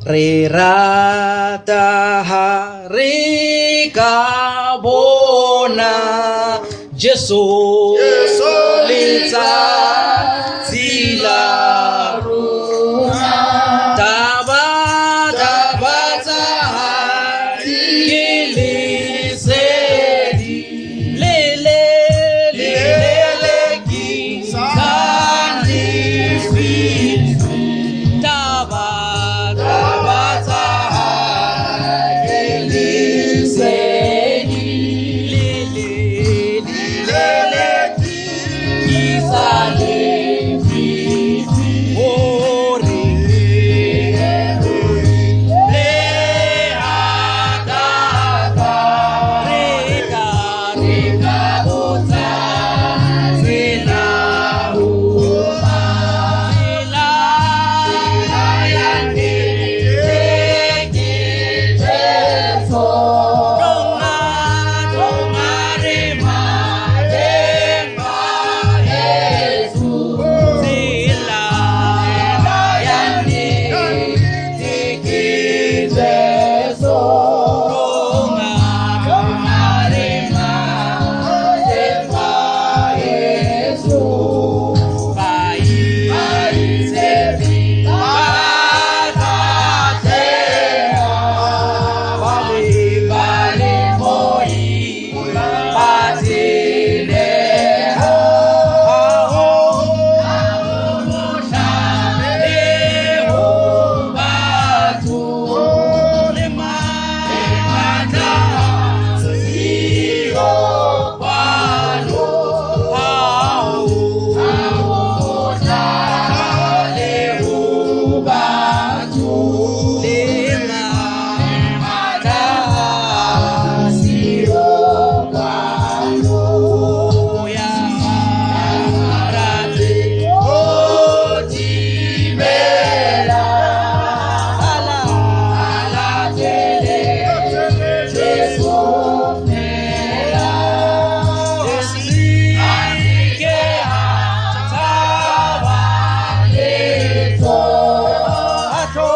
Re rata ha re ka bona Jesu letsatsi la rona. Taba taba tsa hae ke lesedi le le le le ke sa lefifi. Taba taba tsa hae ke lesedi le le le le ke sa lefifi. Hore le hakaka re ka re ka botsa tsela ho tsela ya nnete ke Jesu. Tonga tonga re maleng a Jesu. Tsela ya nnete ke Jesu. Tonga tonga re maleng a Jesu. Baitshepi ba tla tleha, ba be ba le moyeng, ba tseleha. Ha ho mohla le ho batho le matla siyo kwano. Ha ho mohla le ho batho le matla siyo kwano. Ya rate ho timela, ala latele Jesu fela. Se ke a tshaba letho, a tlo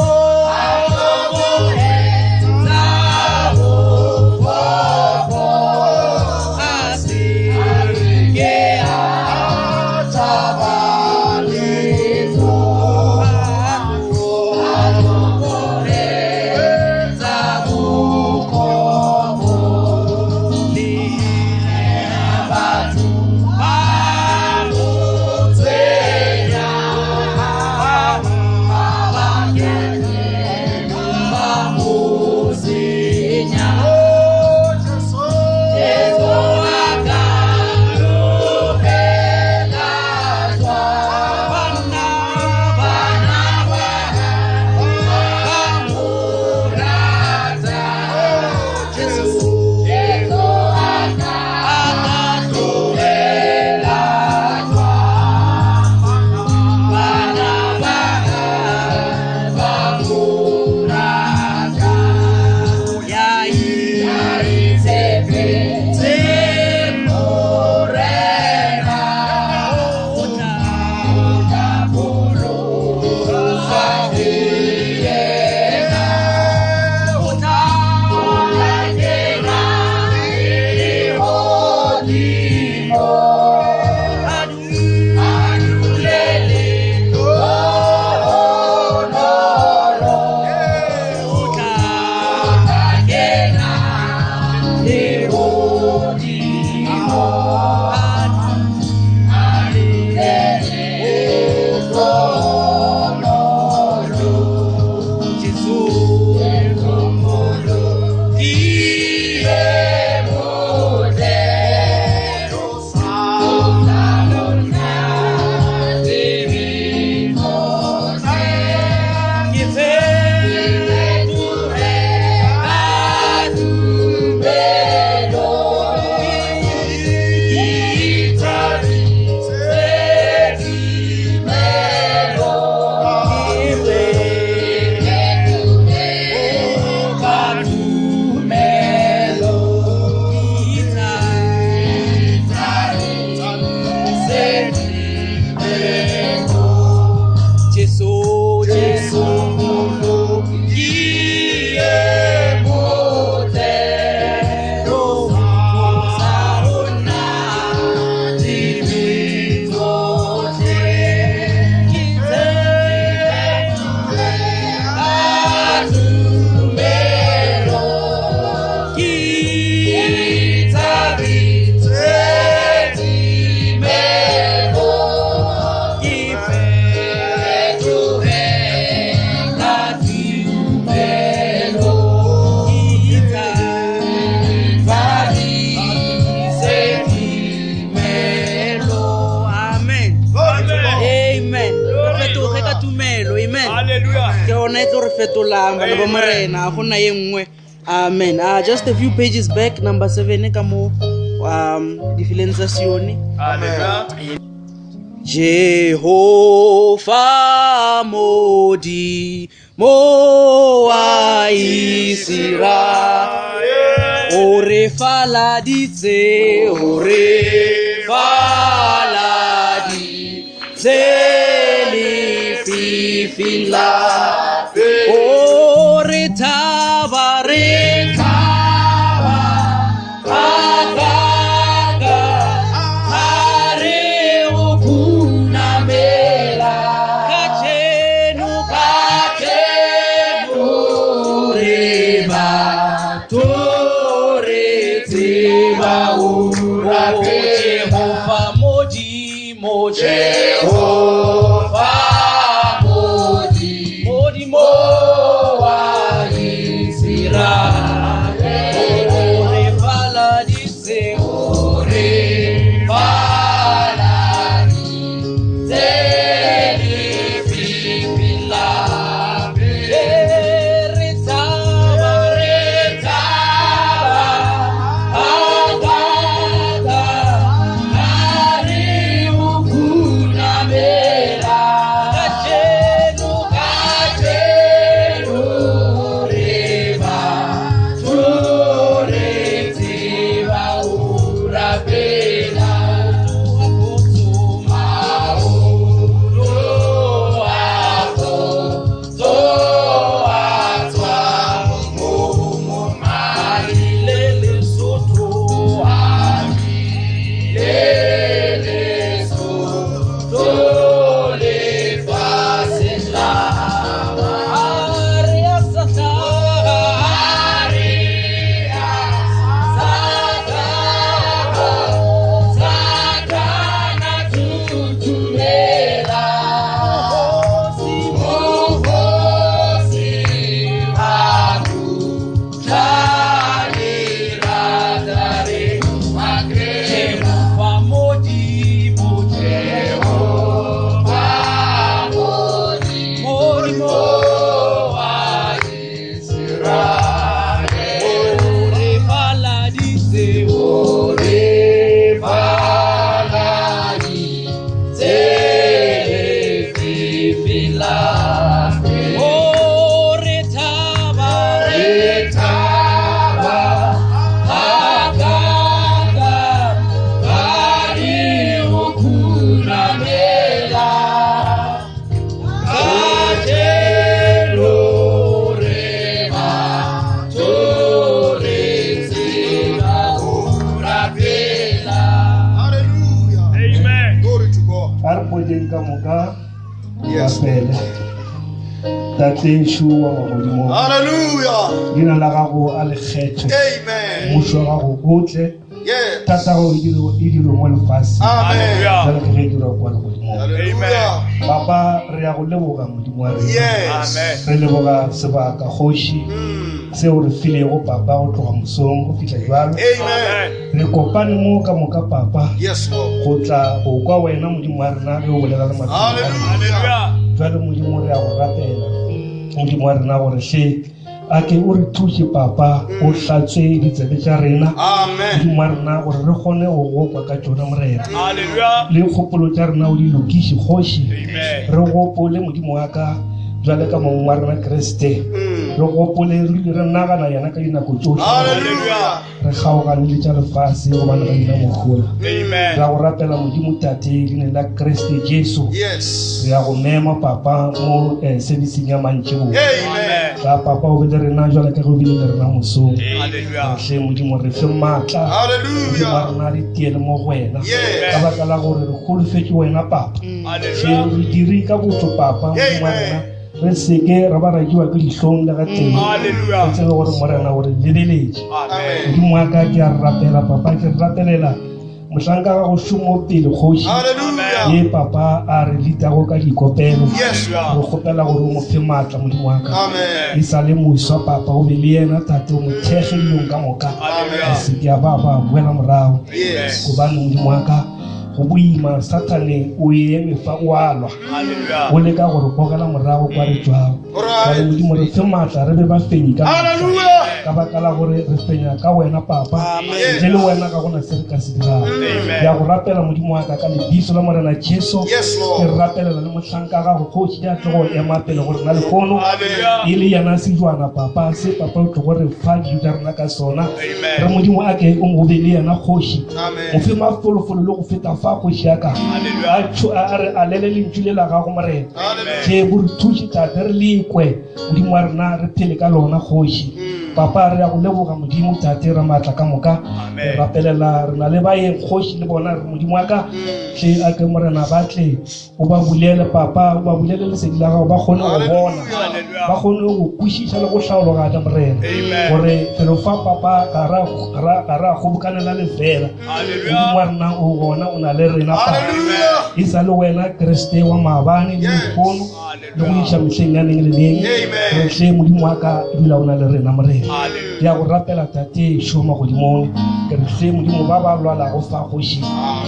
gona e tlo re fetolang bana ba morena a gona ye nngwe amen uh, just a few pages back number 7 ka mo um difileng tsa sione jehova modimo wa iseraele o re faladitse o re faladitse lefifing la o re thaba re thaba ga ha re o khunamela kajeno kajeno re batho re tseba o Jehova Modimo Jehova Modimo Modimo wa Iseraele o re faladitse o re faladitse lefifing la re thaba re thaba ga re o khunamela kajeno kajeno re batho re tseba o rapela O re thaba re thaba ga re o khunamela kajeno re batho re tseba ho rapela. Hallelujah. Amen. Glory to God. A re pojeng ka moka Yes. rapele tatešo wa magodimong Hallelujah. leina la gago a lekgetho Amen. mmušo wa gago o tle Yes. tatago e dirwe mo lefaseng Amen. jalo ke ge e dirwa kwa legodimong Hallelujah. papa re ya go leboga modimo wa rena Yes. Amen. re leboga sebaka kgoši seo re filego papa go tloga mosong go fihla jalo Amen. re kopane mo ka moka papa Yes, Lord. go tla go kwa wena modimo wa rena ge o bolela le maphelo a rena. Hallelujah. Jwale modimo re ya go rapela modimo wa rena gore hle a ke o re thuše papa o hlatswe ditsebe tša rena Amen. modimo wa rena gore re kgone go gokwa ka tšona morena Hallelujah. le kgopolo tša rena o di lokiše kgoši Amen. re gopole modimo wa ka jwale ka mong wa rena kreste re gopole re dule re nagana yena ka dinako tsohle Hallelujah. re kgaogane le tša lefase gobane ga dina mogola Amen. ra go rapela modimo tate leineng la kreste jesu Yes. re ya go mema papa mo serviceng ya mantšeboa Amen. tla papa o be le rena jwale ka ge o bile le rena mosong Hallelujah. hle modimo re fe maatla modimo wa Hallelujah. rena re tiele mo go wena Yes. ka baka la gore re holofetše wena papa hle Hallelujah. re dire ka botho papa modimo wa rena re seke ra ba rakiwa ke dihlong le ga teng re Hallelujah. tsebe gore morena gore lebeletše Amen. modimo wa ka ke a rapela papa ke rapelela mohlanka ga go šomo pele kgoši Hallelujah. ye papa a re litago ka dikopelo Yes. re kgopela gore o mo fe maatla modimo wa ka Amen. e sa le moswa papa o be le yena tate o mo thekge dilong ka moka Hallelujah. a seke a ba ba boela morago Yes. gobane modimo wa ka Go boima, Sathane o eme fa o a lwa. Hallelujah. O leka go re gogela morago kwa re tšwago. Alright. Bjale Modimo re fe maatla re be bafenyi ka mehla. Hallelujah. Ka baka la gore re fenya ka wena Papa. Amen. Ntle le wena ga gona se re ka se dirago. Amen. Ke a go rapela Modimo wa ka ka lebitso la Morena Jesu. Yes, Lord. Ke rapelela le mohlanka gago kgoši ya tlogo ema pele go rena lehono. Hallelujah. E le yena sejwana Papa se Papa o tlogo re fa dijo tša rena ka sona. Amen. Re Modimo a ke o mo be le yena kgoši. Amen. O fe mafolofolo le go feta fa kgoši ya ka. Hallelujah. A a re alele lentšu le la gago Morena. Amen. Tle bo re thuše tate re lekwe Modimo wa rena re phele ka lona kgoši. Papa re ya go leboga Modimo tate ra maatla ka moka. Amen. Re rapelela re na le baeng kgoši le bona re Modimo wa ka. Tle a ke Morena ba tle o ba bulele Papa, o ba bulele lesedi la gago ba kgone go bona. Hallelujah. Ba kgone go kwešiša le go hlaologanya Morena. Amen. Gore felo fa Papa ga ra kgobokanela lefela. Modimo wa Hallelujah. rena o gona o na le rena Papa. Hallelujah. E sa le wena Kriste wa maabane le Yes. lehono le go iša mehleng ya neng le neng. Amen. Re tle Modimo wa ka dula o na le rena Morena. Hallelujah. Ke a go rapela Tate šo magodimong. Ke re tle Modimo ba ba lwalago fa kgoši.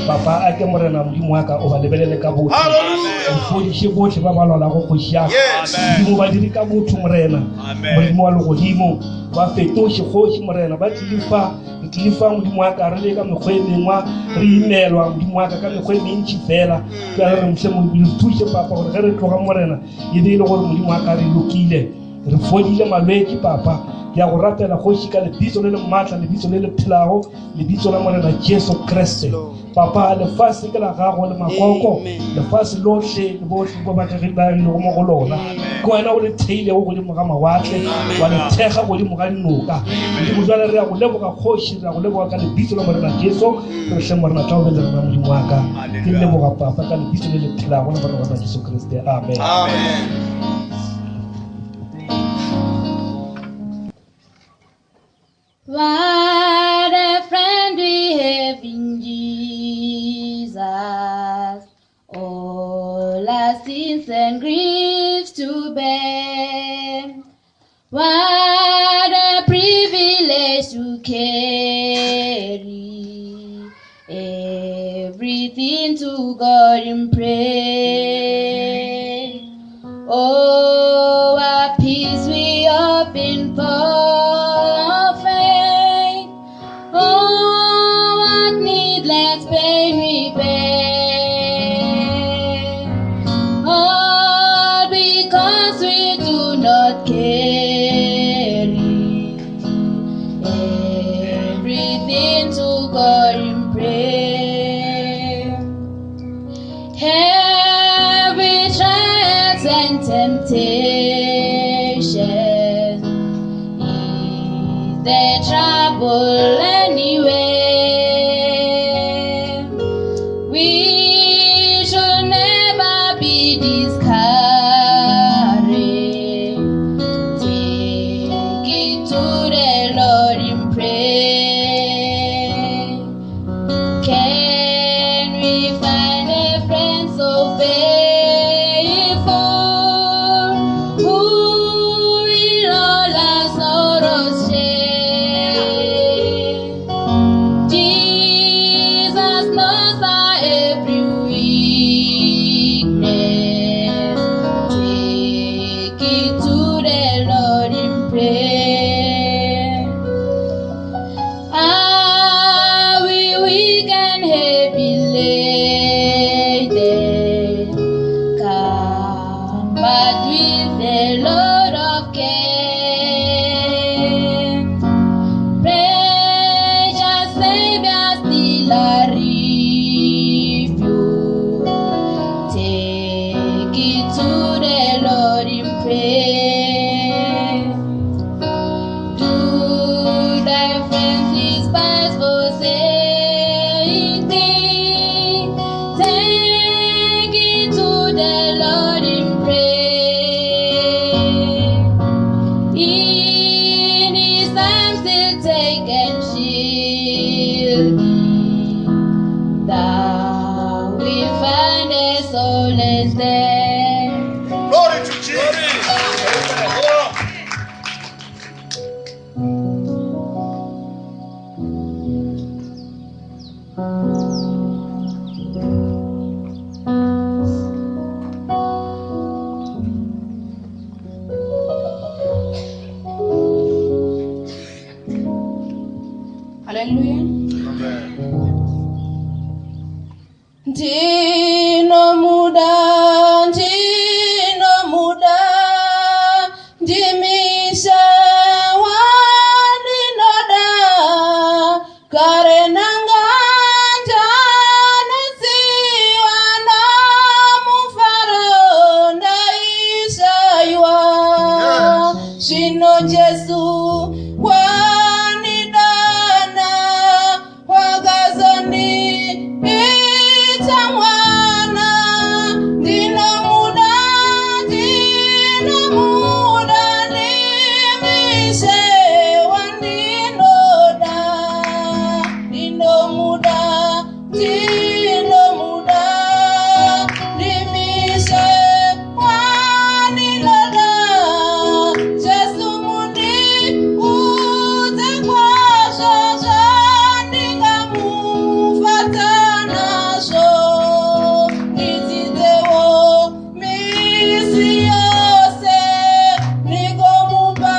Papa a ke Morena Modimo wa ka o ba lebelele ka botho. Hallelujah. O fodiše bohle ba ba lwalago kgoši ya ka. Yes. Modimo ba dire ka botho Morena. Amen. Modimo wa legodimo ba fetoše kgoši Morena ba tlile fa re tlile fa Modimo wa ka re le ka mekgwa e mengwe re imelwa Modimo wa ka ka mekgwa e mentši fela. Bjale re mohle Modimo re thuše Papa gore ge re tloga Morena e be e le gore Modimo wa ka re lokile re fodile malwetši Papa. Ke a go rapela kgoši ka lebitso le le maatla, lebitso le le phelago, lebitso la Morena Jesu Kriste. Papa lefase ke la gago le makoko, Amen. lefase lohle le bohle ba ba agilego mo go lona. Ke wena o le theilego godimo ga mawatle, wa le thekga godimo ga dinoka. Modimo jwale re ya go leboga kgoši, re ya go leboga ka lebitso la Morena Jesu. Re hle Morena tla o be le rena Modimo wa ka. Ke Hallelujah. leboga Papa ka lebitso le le phelago la Morena Jesu Kriste. Amen. Amen. What a friend we have in Jesus, all our sins and griefs to bear. What a privilege to carry everything to God in prayer. Oh, what peace we often forfeit. Oh, what needless pain we bear. All because we do not carry everything to God in prayer. Every trials and temptation is there trouble anywhere. We should never be discouraged. Take it to the Lord in prayer. Can we find a friend so faithful who will all our sorrows share? Jesus knows our every weakness. Take it to the Lord in prayer. Are we weak and heavy laden? Come, but with the Lord of care. Precious Savior, still a refuge. Take it to the Lord in prayer. Do thy friends despise, forsake thee? Take it to the Lord in prayer. Hallelujah. Ndinomuda, ndinomuda, ndimisha wandinoda, kare nanga ndanesiwa namufaro ndaishaiwa. Zvino Jesu wanidana, wakazondiita mwana. Ndinomuda, ndinomuda, ndimishe wandinoda. Ndinomuda, ndinomuda, ndimishe wandinoda. Jesu mundiudze kwazvo zvandingamufadza nazvo. Ndidzidzewo misi yose, ndikomupa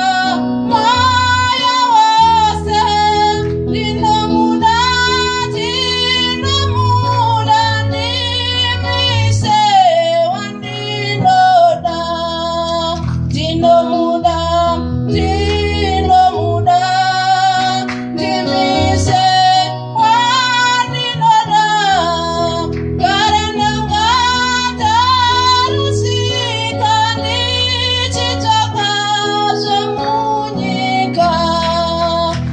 moyo wose. Ndinomuda, ndinomuda, ndimise wandinoda. Ndinomuda, ndinomuda, ndimise wandinoda. Kare ndanga ndarusika ndichitsvaka zvemunyika,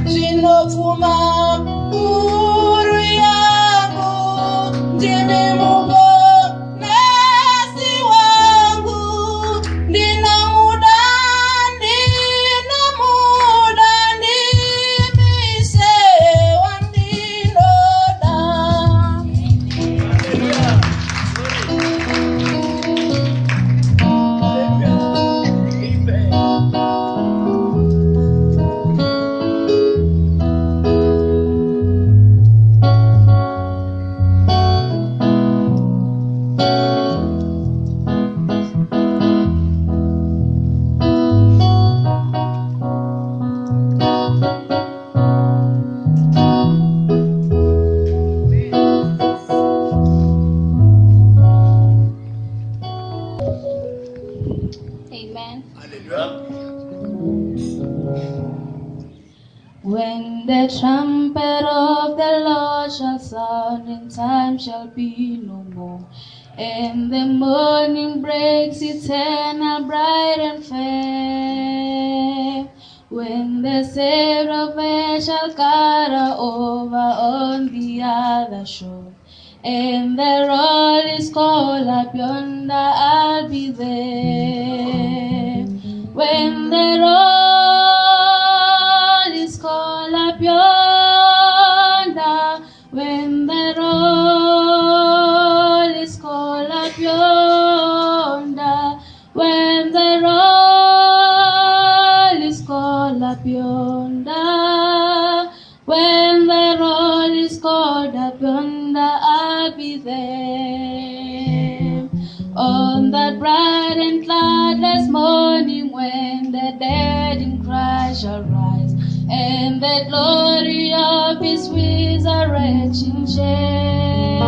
zvinopfuma uru yangu, ndimi muponesi wangu. Ndinomuda, ndinomuda, ndimise wandinoda. Amen. When the trumpet of the Lord shall sound, and time shall be no more, and the morning breaks eternal, bright and fair, when the seraphim shall gather over on the other shore, and the roll is called up yonder, I'll be there. When the roll is called up yonder, when the roll is called up yonder, when the roll is called up yonder, when the roll is called up yonder, I'll be there. On that bright and cloudless morning when the dead in Christ shall rise, and the glory of his resurrection share,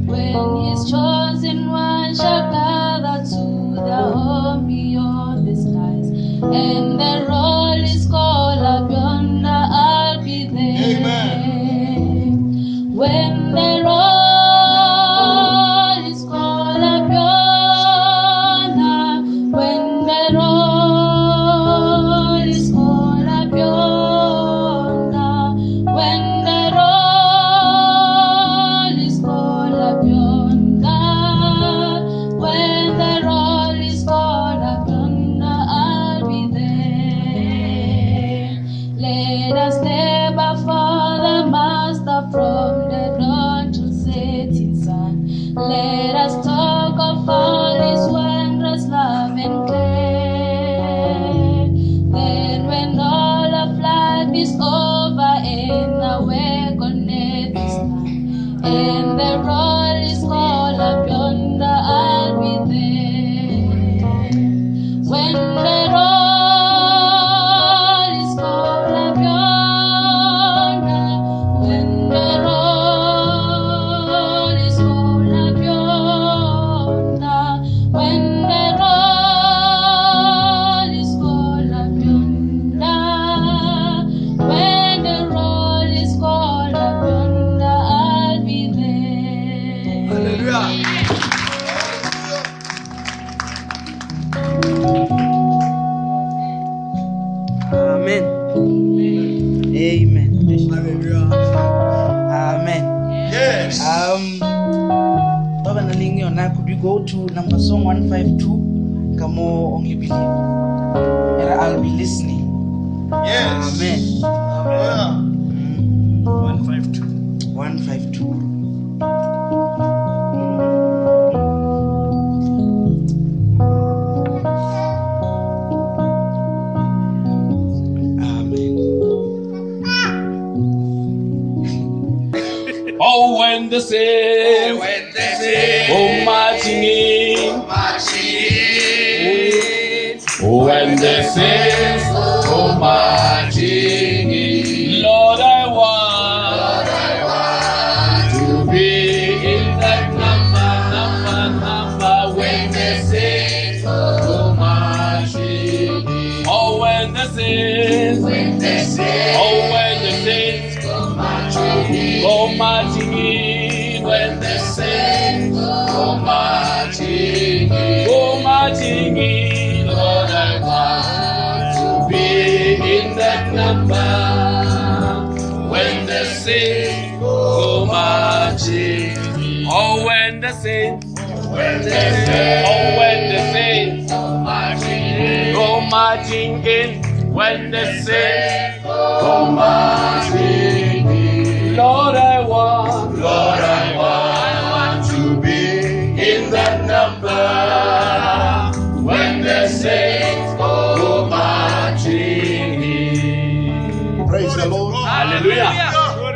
when his chosen ones shall gather to their home beyond the skies, and the roll is called up yonder, I'll be there. Amen. When the roll is called up yonder, when the roll is called up yonder, when the roll is called up yonder, Could we go to number song 152 ka mo Only Believe? Ere, I'll be listening. Yes. Amen. Yeah. 152. 152. Amen. Oh, when the saints go marching in. When the saints go marching in. Lord, I want to be in that number, number, number. When the saints go marching in. Oh, when the saints, oh, when the saints go marching in. When the saints go marching in, go marching in. Lord, I want to be in that number. When the saints go marching in. Oh, when the saints, oh, when the saints go marching in. When the saints go marching in. Lord, I want, Lord, I want to be in that number. When the saints go marching in. Praise the Lord. Hallelujah.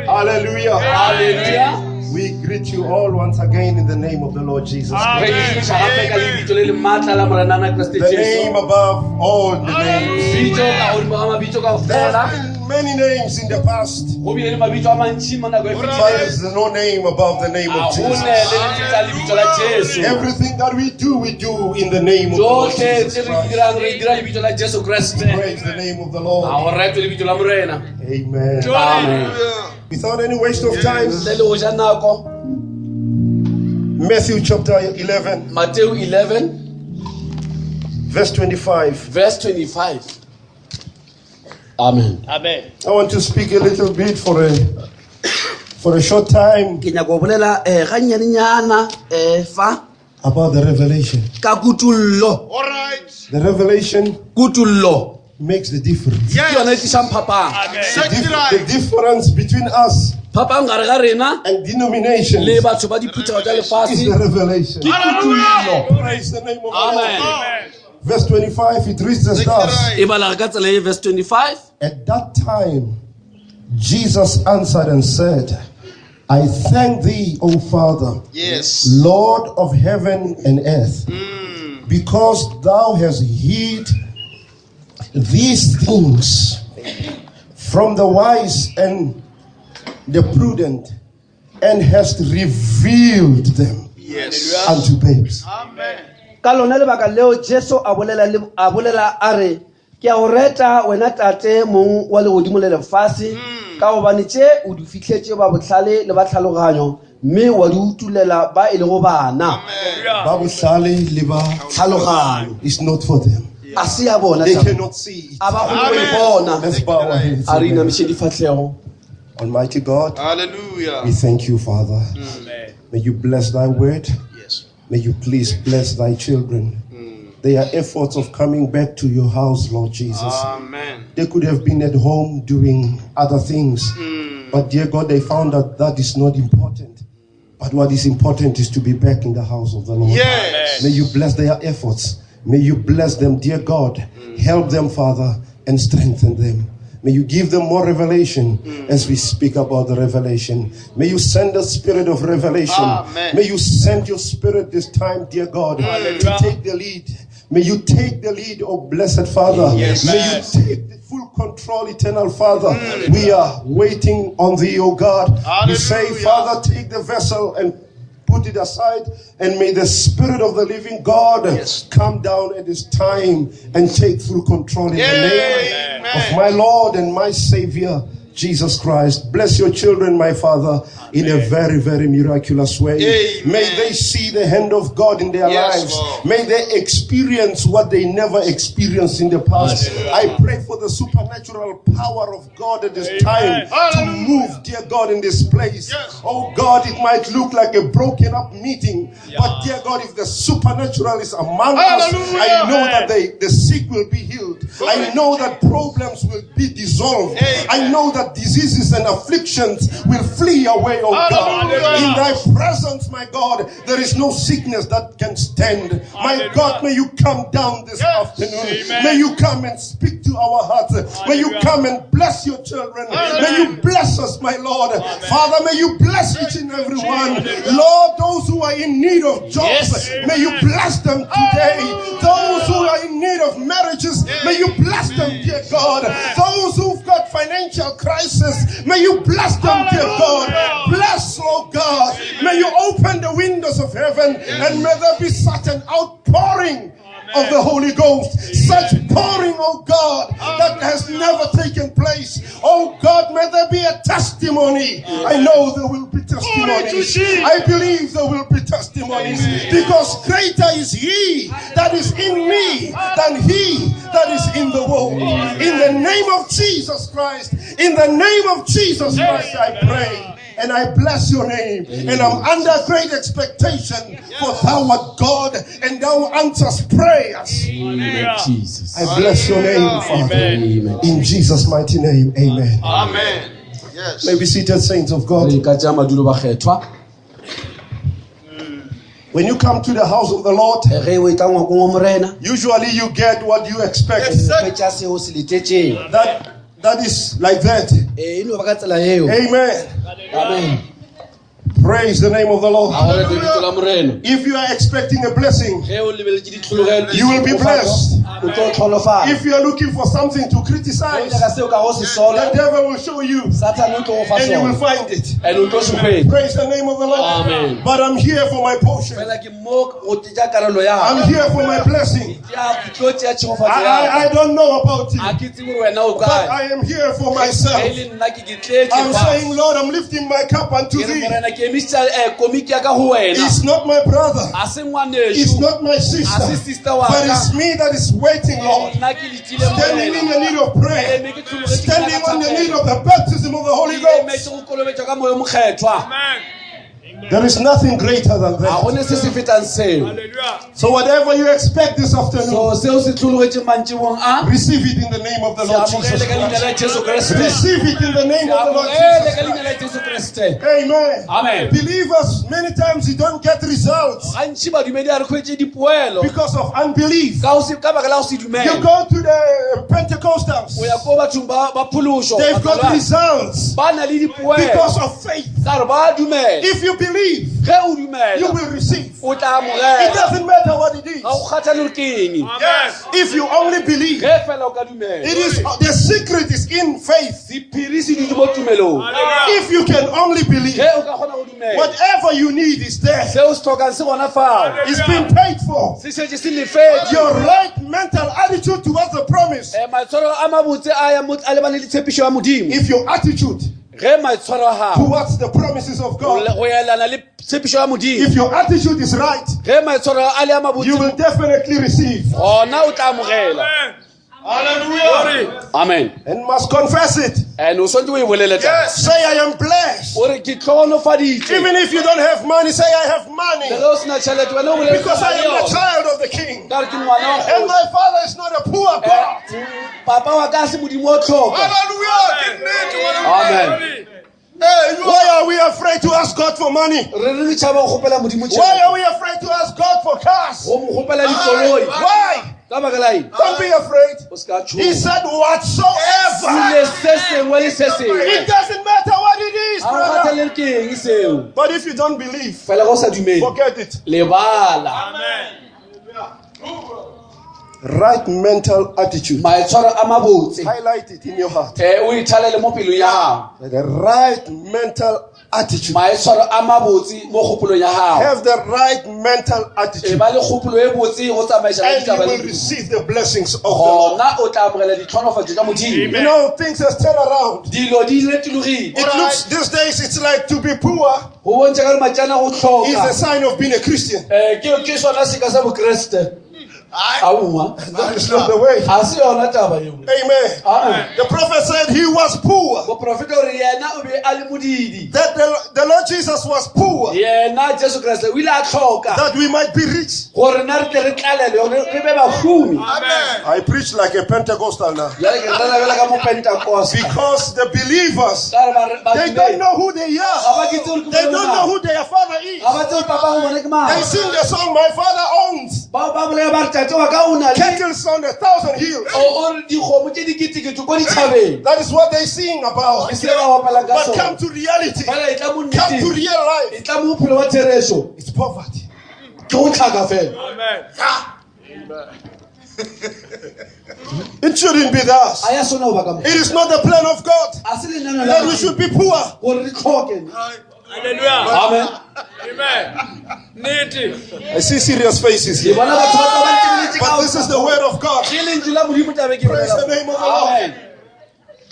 Hallelujah. Hallelujah. We greet you all once again in the name of the Lord Jesus Re Christ. iša gape ka lebitso le le maatla la Morenana Kriste The Jesu. name above all the names. Bitso ka godimo ga mabitso There kaofela. have been many names in the past, Go bile le mabitso a mantši mo nako e but fetileng. there's no name above the name A of go ne Jesus. le le fetang lebitso la Jesu. Everything that we do, we do in the name of the Lord Tsohle Jesus tse re di Christ. dirang re di dira lebitso la Jesu Kriste. Praise the name of the A Lord. go retwe lebitso la Morena. Amen. Amen. Without any waste of time, Ntle le go ja nako, Matthew chapter 11, Mateo 11 verse 25. verse 25. Amen. Amen. I want to speak a little bit for a short time Ke nyaka go bolela gannyanenyana fa about the revelation. ka kutullo. All right. The revelation Kutullo makes the difference. ke yona e tlisang phapang. Exactly The right. difference between us Phapang gare ga rena and denominations le batho ba diphuthego tša is lefase the revelation. ke kutullo. Praise the name of the Lord. Amen. Verse 25, it reads as thus. E bala ka tsela e verse 25. At that time, Jesus answered and said, I thank thee, O Father, Yes. Lord of heaven and earth, because thou hast hid these things from the wise and the prudent, and hast revealed them Yes. unto babes. Amen. Ka lona lebaka leo Jesu a bolela le a bolela a re ke a o reta wena tate mong wa legodimo le lefase ka gobane tše o di fihletše ba bohlale le ba tlhaloganyo mme wa di utulela ba e lego bana. Ba bohlale le ba- Tlhaloganyo It's not for them. a se ya bona They taba. cannot see it. A ba kgone go e bona. Let's bow our heads. A re inamiše difahlego. Almighty God, Hallelujah. we thank you, Father. May you bless thy word. Yes. May you please bless thy children. Their efforts of coming back to your house, Lord Jesus. Amen. They could have been at home doing other things. But dear God, they found that that is not important. But what is important is to be back in the house of the Lord. Yes. May you bless their efforts. May you bless them, dear God. Help them, Father, and strengthen them. May you give them more revelation as we speak about the revelation. May you send the spirit of revelation. Amen. May you send your spirit this time, dear God, to take the lead. May you take the lead, oh blessed Father. Yes. May you take the full control, eternal Father. We are waiting on thee, oh God. We say, Hallelujah. Father, take the vessel and put it aside, and may the Spirit of the living God Yes. come down at this time and take full control in the name Amen. of my Lord and my Savior, Jesus Christ. Bless your children, my Father, in a very, very miraculous way. Amen. May they see the hand of God in their Yes, lives. Lord. May they experience what they never experienced in the past. I pray for the supernatural power of God at this time to move, dear God, in this place. Yes. Oh God, it might look like a broken up meeting, but dear God, if the supernatural is among us, Hallelujah. I know that the sick will be healed. I know that problems will be dissolved. Amen. I know that diseases and afflictions will flee away, oh God. Hallelujah. In thy presence, my God, there is no sickness that can stand. My God, may you come down this Yes. afternoon. May you come and speak to our hearts. May you come and bless your children. May you bless us, my Lord. Father, may you bless each and every one. Lord, those who are in need of jobs, may you bless them today. Those who are in need of marriages, may you bless them, dear God. Those who've got financial crisis, may you bless them, dear God. Bless, oh God. May you open the windows of heaven and may there be such an outpouring of the Holy Ghost. Such pouring, oh God, that has never taken place. Oh God, may there be a testimony. I know there will be testimonies. I believe there will be testimonies because greater is He that is in me than he that is in the world. In the name of Jesus Christ, in the name of Jesus Christ, I pray. And I bless your name. And I'm under great expectation, for thou art God and thou answers prayers. Amen, Jesus. I bless your name, Father. Amen. In Jesus' mighty name, amen. Amen. Yes. May be seated, saints of God. Re ka tšea madulo bakgethwa. When you come to the house of the Lord, Ge o etla ngwakong wa morena usually you get what you expect. hwetša seo se letetšeng That is like that. ee e no ba ka tsela eo Amen. Amen. Praise the name of the Lord. A gore lebitso la morena. If you are expecting a blessing, Ge o lebeletše ditlhologelo, you will be blessed. o tlo tlholofala If you are looking for something to Ge o criticize, nyaka seo ka go se the sola devil will show you sathane o tlo go fa and you will sona find it. and o tlo se hwetša. Praise the name of the Lord. Amen. But I'm here for my portion. fela ke mo go tletša karolo ya I'm here for my blessing. ke tlo tšea tšhegofatso I, ya I, I don't know about you, A ke tsebe gore wena o but kae. I am here for Ge myself. e le nna ke ke tletše I'm fa. saying, Lord, I'm lifting my cup unto Ke re thee. morena ke emišitša komiki ya ka go wena. It's not my brother, A se it's ngwanešu. not my A se sister, sister wa but ka. it's me that is waiting, Lord. Nna ke letile Standing in morena. the need of prayer, Eme ke tlhologetše ke standing nyaka on the need thapelo. of the baptism of the Holy Ke Ghost. emetše go kolobetšwa ka moya o mokgethwa. There is nothing greater than A that. gone se se fetang seo. So, whatever you expect this afternoon, So seo se tlhologetše mantšibong a receive it in the name of the se Lord Jesus amogele ka leina Christ. la Jesu Kriste. Receive it in the name Se of the Lord amogele Jesus ka leina Christ. la Jesu Kriste. Amen. Amen. Believers, many times you don't get results Gantši badumedi a re hwetše dipoelo because of unbelief. ka go se- ka baka la go se You dumele. go to the Pentecostals, O ya ko bathong ba ba phološo they've got bazalwane. results ba na le dipoelo because of faith. ka gore ba dumela. If you believe, Ge o you dumela will receive. o tla It amogela. doesn't matter what it is. Ga go kgathale gore ke eng. If you only believe, Ge fela o ka dumela. it is the secret is in faith. Sephiri se dutse mo tumelong. If you can only believe, Ge o ka kgona go dumela. whatever you need is there. Seo se tlhokang se gona fao. It's been paid for. Se šetše se lefetše. Your right mental attitude towards the promise. Maitshwaro a mabotse a ya a lebane le tshepišo ya modimo. If your attitude Ge maitshwaro a gago towards the promises of God, go elana le tshepišo ya modimo. if your attitude is right, Ge maitshwaro a le a you mabotse will definitely receive gona o tla amogela. Hallelujah. Amen. and must confess it. And o swantse o e bolele taba. Say, I am blessed. O re ke tlhonolofaditše. Even if you don't have money, say, I have Le money ge o sena tšhelete wena o bolele because I am yona. the child of the king. Ka re ke ngwana wa And kgoši. my father is not a poor God. Papa wa ka se modimo o tlhoka. Hallelujah. Ke nnete, ngwana Amen. Hey, you Why are we afraid to ask God for money? Re re tšhaba go kgopela modimo Why tšhelete. are we afraid to ask God for cars? Go mo kgopela dikoloi. Why? Ka baka la eng? Don't be afraid. O se ka He tšhoga. said, whatsoever. Ile se sengwe le se sengwe. It doesn't matter what it is, Ga o brother. kgathalele ke eng seo. But if you don't believe, Fela ge o sa dumele. forget it. Lebala. Right mental attitude. Maitshwaro a mabotse. Highlight it in your heart. Um o ithalele mo pelong ya gago. The right mental attitude. Maitshwaro a mabotse mo kgopolong ya gago. Have the right mental attitude. E ba le kgopolo e botse go tsamaiša And you will receive the blessings of the Lord. Gona o tla amogela ditlhonofatso tša Modimo. You know, things has turned around. Dilo di retologile. It looks these days it's like to be poor Go bontšha ka re matšana go is a hloka. sign of being a Christian. Um ke sona seka sa bokreste. Aowa. That is not the way. A se yona taba eo. Amen. Amen. The prophet said he was poor. Moprofeta o re yena o be a le modidi. That the Lord Jesus was poor. Yena Jesu Kriste o ile a hloka. That we might be rich. Gore nna re tle re tlalelwe, gore re be bahumi. I preach like a Pentecostal now. Bjale ke rera bjalo ka mopentekoste. Because the believers, Ka re ba re- ba they don't know who they Ga are. ba ke tsebe gore ke They bona don't mang. know who their father is. Ga ba tsebe papa go bona ke mang. They sing the song, My father owns Ba ba bolela ba re tate wa ka o na le cattle on a thousand hills. o o re dikgomo tše diketekete ko ditšhabeng. That is what they sing about. Ke se ba bapalang ka But sona. come to reality, Fela e tla mo come to nneteng. real life. E tla mo bophelo wa therešo. It's poverty. Ke go tlhaka fela. It shouldn't be thus. A ya sona go ba ka mo. It is not the plan of God A se lenaneo la that we Modimo should be poor. gore re tlhoke. Hallelujah. Amen. Amen. Nnete. I see serious faces Ke here. bona batho ba tla ba ntebeletse ka But this is the word of God. Ke lentswe la Modimo tlabe ke Praise bolela. the name of the Lord. Amen.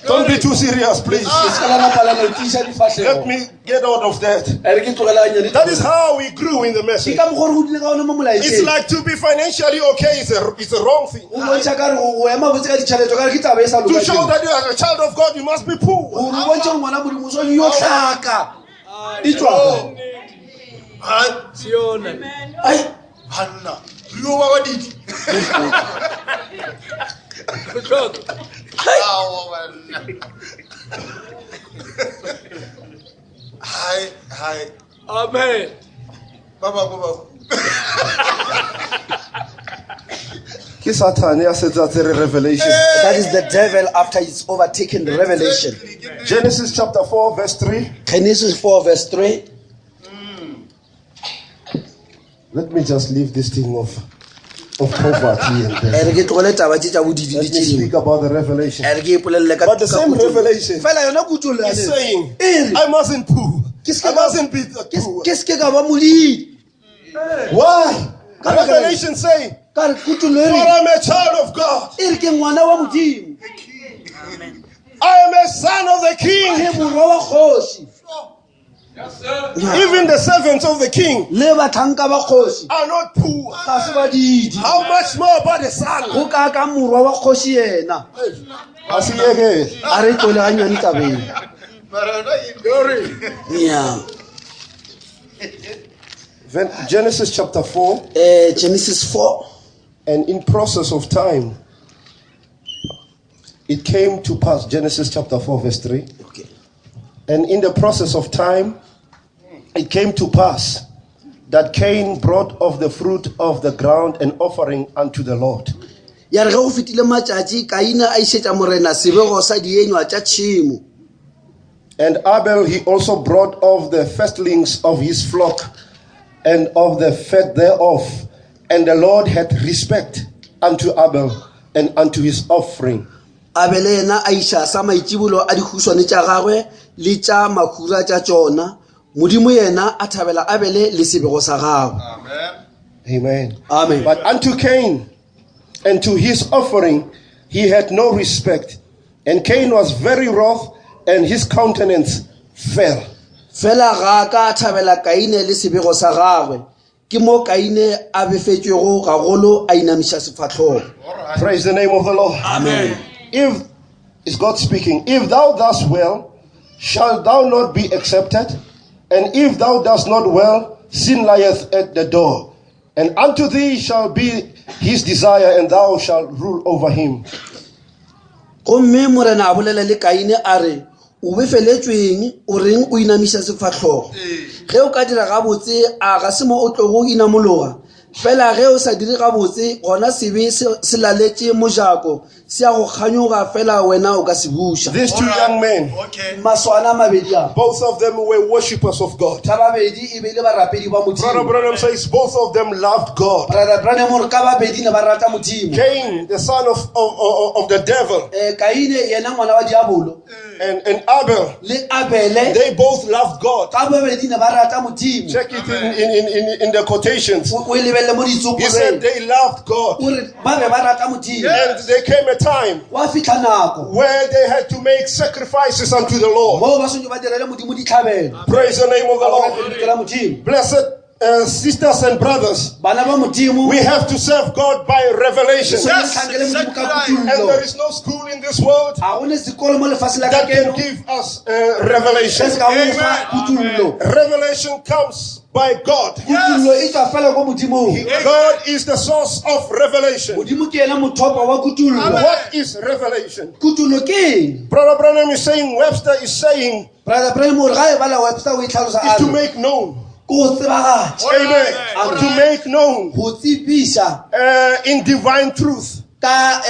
Don't be too serious, please. Le se ka la napa la no tiiša difahlego. Let me get out of that. E re ke tlogela gannyane. That is how we grew in the Ke message. ka mokgwa o re godile ka ona mo It's molaetšeng. like to be financially okay is a wrong thing. O bontšha ka re go ema botse ka ditšhelete ka re ke taba e sa To lokang. show that you are a child of God, you must be poor. Gore o bontšhe gore ngwana Modimo o swanetše yo hlaka. E tšwa kae? Siona. Ai, Banna, re yo ba badidi. Go hloka. Aowa, banna. Hai, hai. Amen. Ba bangwe ba Ke Satan ya setse a tsere revelation. That is the devil after he's overtaken the revelation. Genesis chapter 4 verse 3. Genesis 4 verse 3. Let me just leave this thing of poverty and E death. re ke tlogele taba tše tša bodidi le Let me tše dingwe. speak about the revelation. E re ke ipolelele ka But the ka same kutollo. revelation Fela yona kutollo is yane, saying, e re I mustn't poor. Ke se I ka- mustn't be the ke poor. ke se ke ka ba modidi. Why? Ka baka la eng? Revelation saying, Ka re kutollo e For re I'm a child of God. e re ke ngwana wa Modimo. I am a son of the king. Ke morwa wa kgoši. Even the servants of the king Le bahlanka ba kgoši are not poor. ga se badidi. How much more about the son? Go ka ka morwa wa kgoši yena. Asiyeke. A re tlole gannyane tabeng. Mara yona e- Yeah. Then Genesis chapter 4, Genesis 4. and in process of time, it came to pass. Genesis chapter 4, verse 3. Okay. And in the process of time, it came to pass that Cain brought of the fruit of the ground an offering unto the Lord. Ya re ge go fetile matšatši Kaina a išetša morena sebego sa dienywa tša tšhemo. And Abel he also brought of the firstlings of his flock and of the fat thereof. And the Lord had respect unto Abel and unto his offering. Abele yena a iša sa maitšibolo a dihuswane tša gagwe le tša makhura tša tšona. Modimo yena a thabela Abele le sebego sa gagwe. Amen. Amen. Amen. But unto Cain and to his offering he had no respect. And Cain was very wroth, and his countenance fell. Fela ga a ka a thabela Kaine le sebego sa gagwe. Ke mo Kaine a befetšwego gagolo a inamiša sefahlogo. Praise the name of the Lord. Amen. If is God speaking, if thou dost well, shalt thou not be accepted? And if thou dost not well, sin lieth at the door. And unto thee shall be his desire, and thou shalt rule over him. Gomme morena a bolela le Kaine a re, o befeletšweng o reng o inamiša sefahlogo? Ge o ka dira gabotse a ga se mo o tlogo inamologa? Fela ge o sa dire gabotse gona sebe se se laletše mojako se a go kganyoga fela wena o ka se buša. These two young men, Okay. Maswana a mabedi a both of them were worshippers of God. ka babedi e be e le barapedi ba Brother Modimo. Branham says both of them loved God. Brother Branham o re ka babedi ne ba rata Modimo. Cain, the son of the devil, Kaine yena ngwana wa diabolo and Abel, le Abele they both loved God. ka babedi ne ba rata Modimo. Check it in the quotations. O e lebelele mo He said ditsopolong. they loved God. O re ba be ba rata Modimo. And there came a time Wa fitlha nako where they had to make sacrifices unto the Lord. moo ba swanetše ba direle Modimo ditlhabelo. Praise the name of the Ba Lord. lebitso la Modimo. Blessed sisters and brothers, Bana ba Modimo we have to serve God by revelation. swanetše re hlankele Modimo ka And kutollo. there is no school in this world Ga go ne sekolo mo lefatsheng la that can kajeno give us se revelation. se ka go fa kutollo. Revelation comes by God. Kutollo e tswa fela ko Modimong. God is the source of revelation. Modimo ke yena mothopo wa kutollo. What is revelation? Kutollo ke eng? Brother Branham is saying, Webster is saying, Brother Branham o re ga e bala Webster o e tlhalosa is a to re make known. ke go tsebagatša, Amen. Amen. To make known go tsebiša in divine truth. ka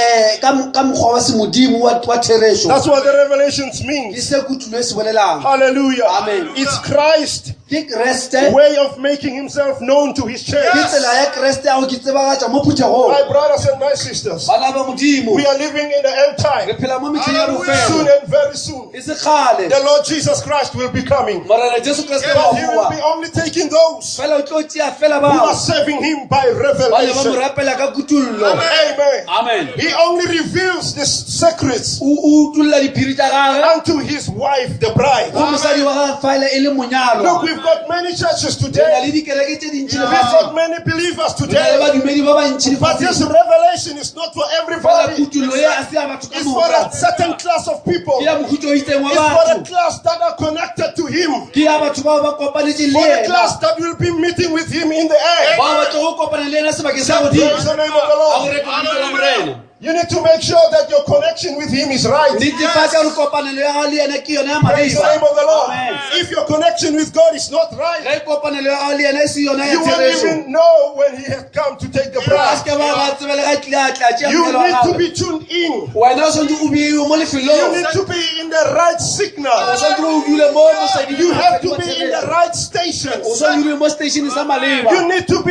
ka ka mokgwa wa semodimo wa wa therešo. That's what the revelations Ke means. se kutollo e se bolelang. Hallelujah. Amen. It's Christ's Ke Kreste, way of making himself known to his ke church. tsela ya Kreste ya go ke tsebagatša mo phuthegong. My brothers and my sisters, Bana ba Modimo, we are living in the end re time. phela mo mehleng ya Soon bofelo. and very soon, E se kgale the Lord Jesus Christ will be coming. Morena Jesu Kriste wa But he will boa. be only taking those Fela o tlo tšea fela who bao are serving him by ba ne ba mo revelation. rapela ka kutollo. Amen. Amen. He only reveals the secrets O o utolla diphiri tša gagwe unto his wife, the bride. go mosadi wa gagwe fela e le monyalwa. Look, we've got many churches Re na le today. dikereke tše dintši We've lefatsheng. got many believers Re na le today. badumedi ba bantši But this lefatsheng. revelation is not for Fela everybody. kutollo ye a se ya batho ka It's for a moka. certain class of people. Ke ya mohuta o itseng wa It's for a batho. class that are connected to him. Ke ya batho bao ba kopanetseng le For the yena. class that will be meeting with him in the air. Bao ba tlogo kopana le yena sebakeng sa godimo. Praise the name of the A go Lord. retwe lebitso la Morena. You need to make sure that your connection with him is right. Netefatša gore kopanelo ya gago le yena ke yona ya Praise the maleba. name of the Lord. Amen. If your connection with God is not right, Ge kopanelo ya gago le yena e se yona ya you won't therešo, even know when he has come to take the a bride. se ke ba ba tsebele ga tlile a tla tšea You mmele wa need to gagwe. be tuned in. Wena o swanetše o beiwe mo You lefelong. need to be in the right signal. O swanetše o dule mo mosading You have to be in the right station. O swanetše o dule mo station sa maleba. You need to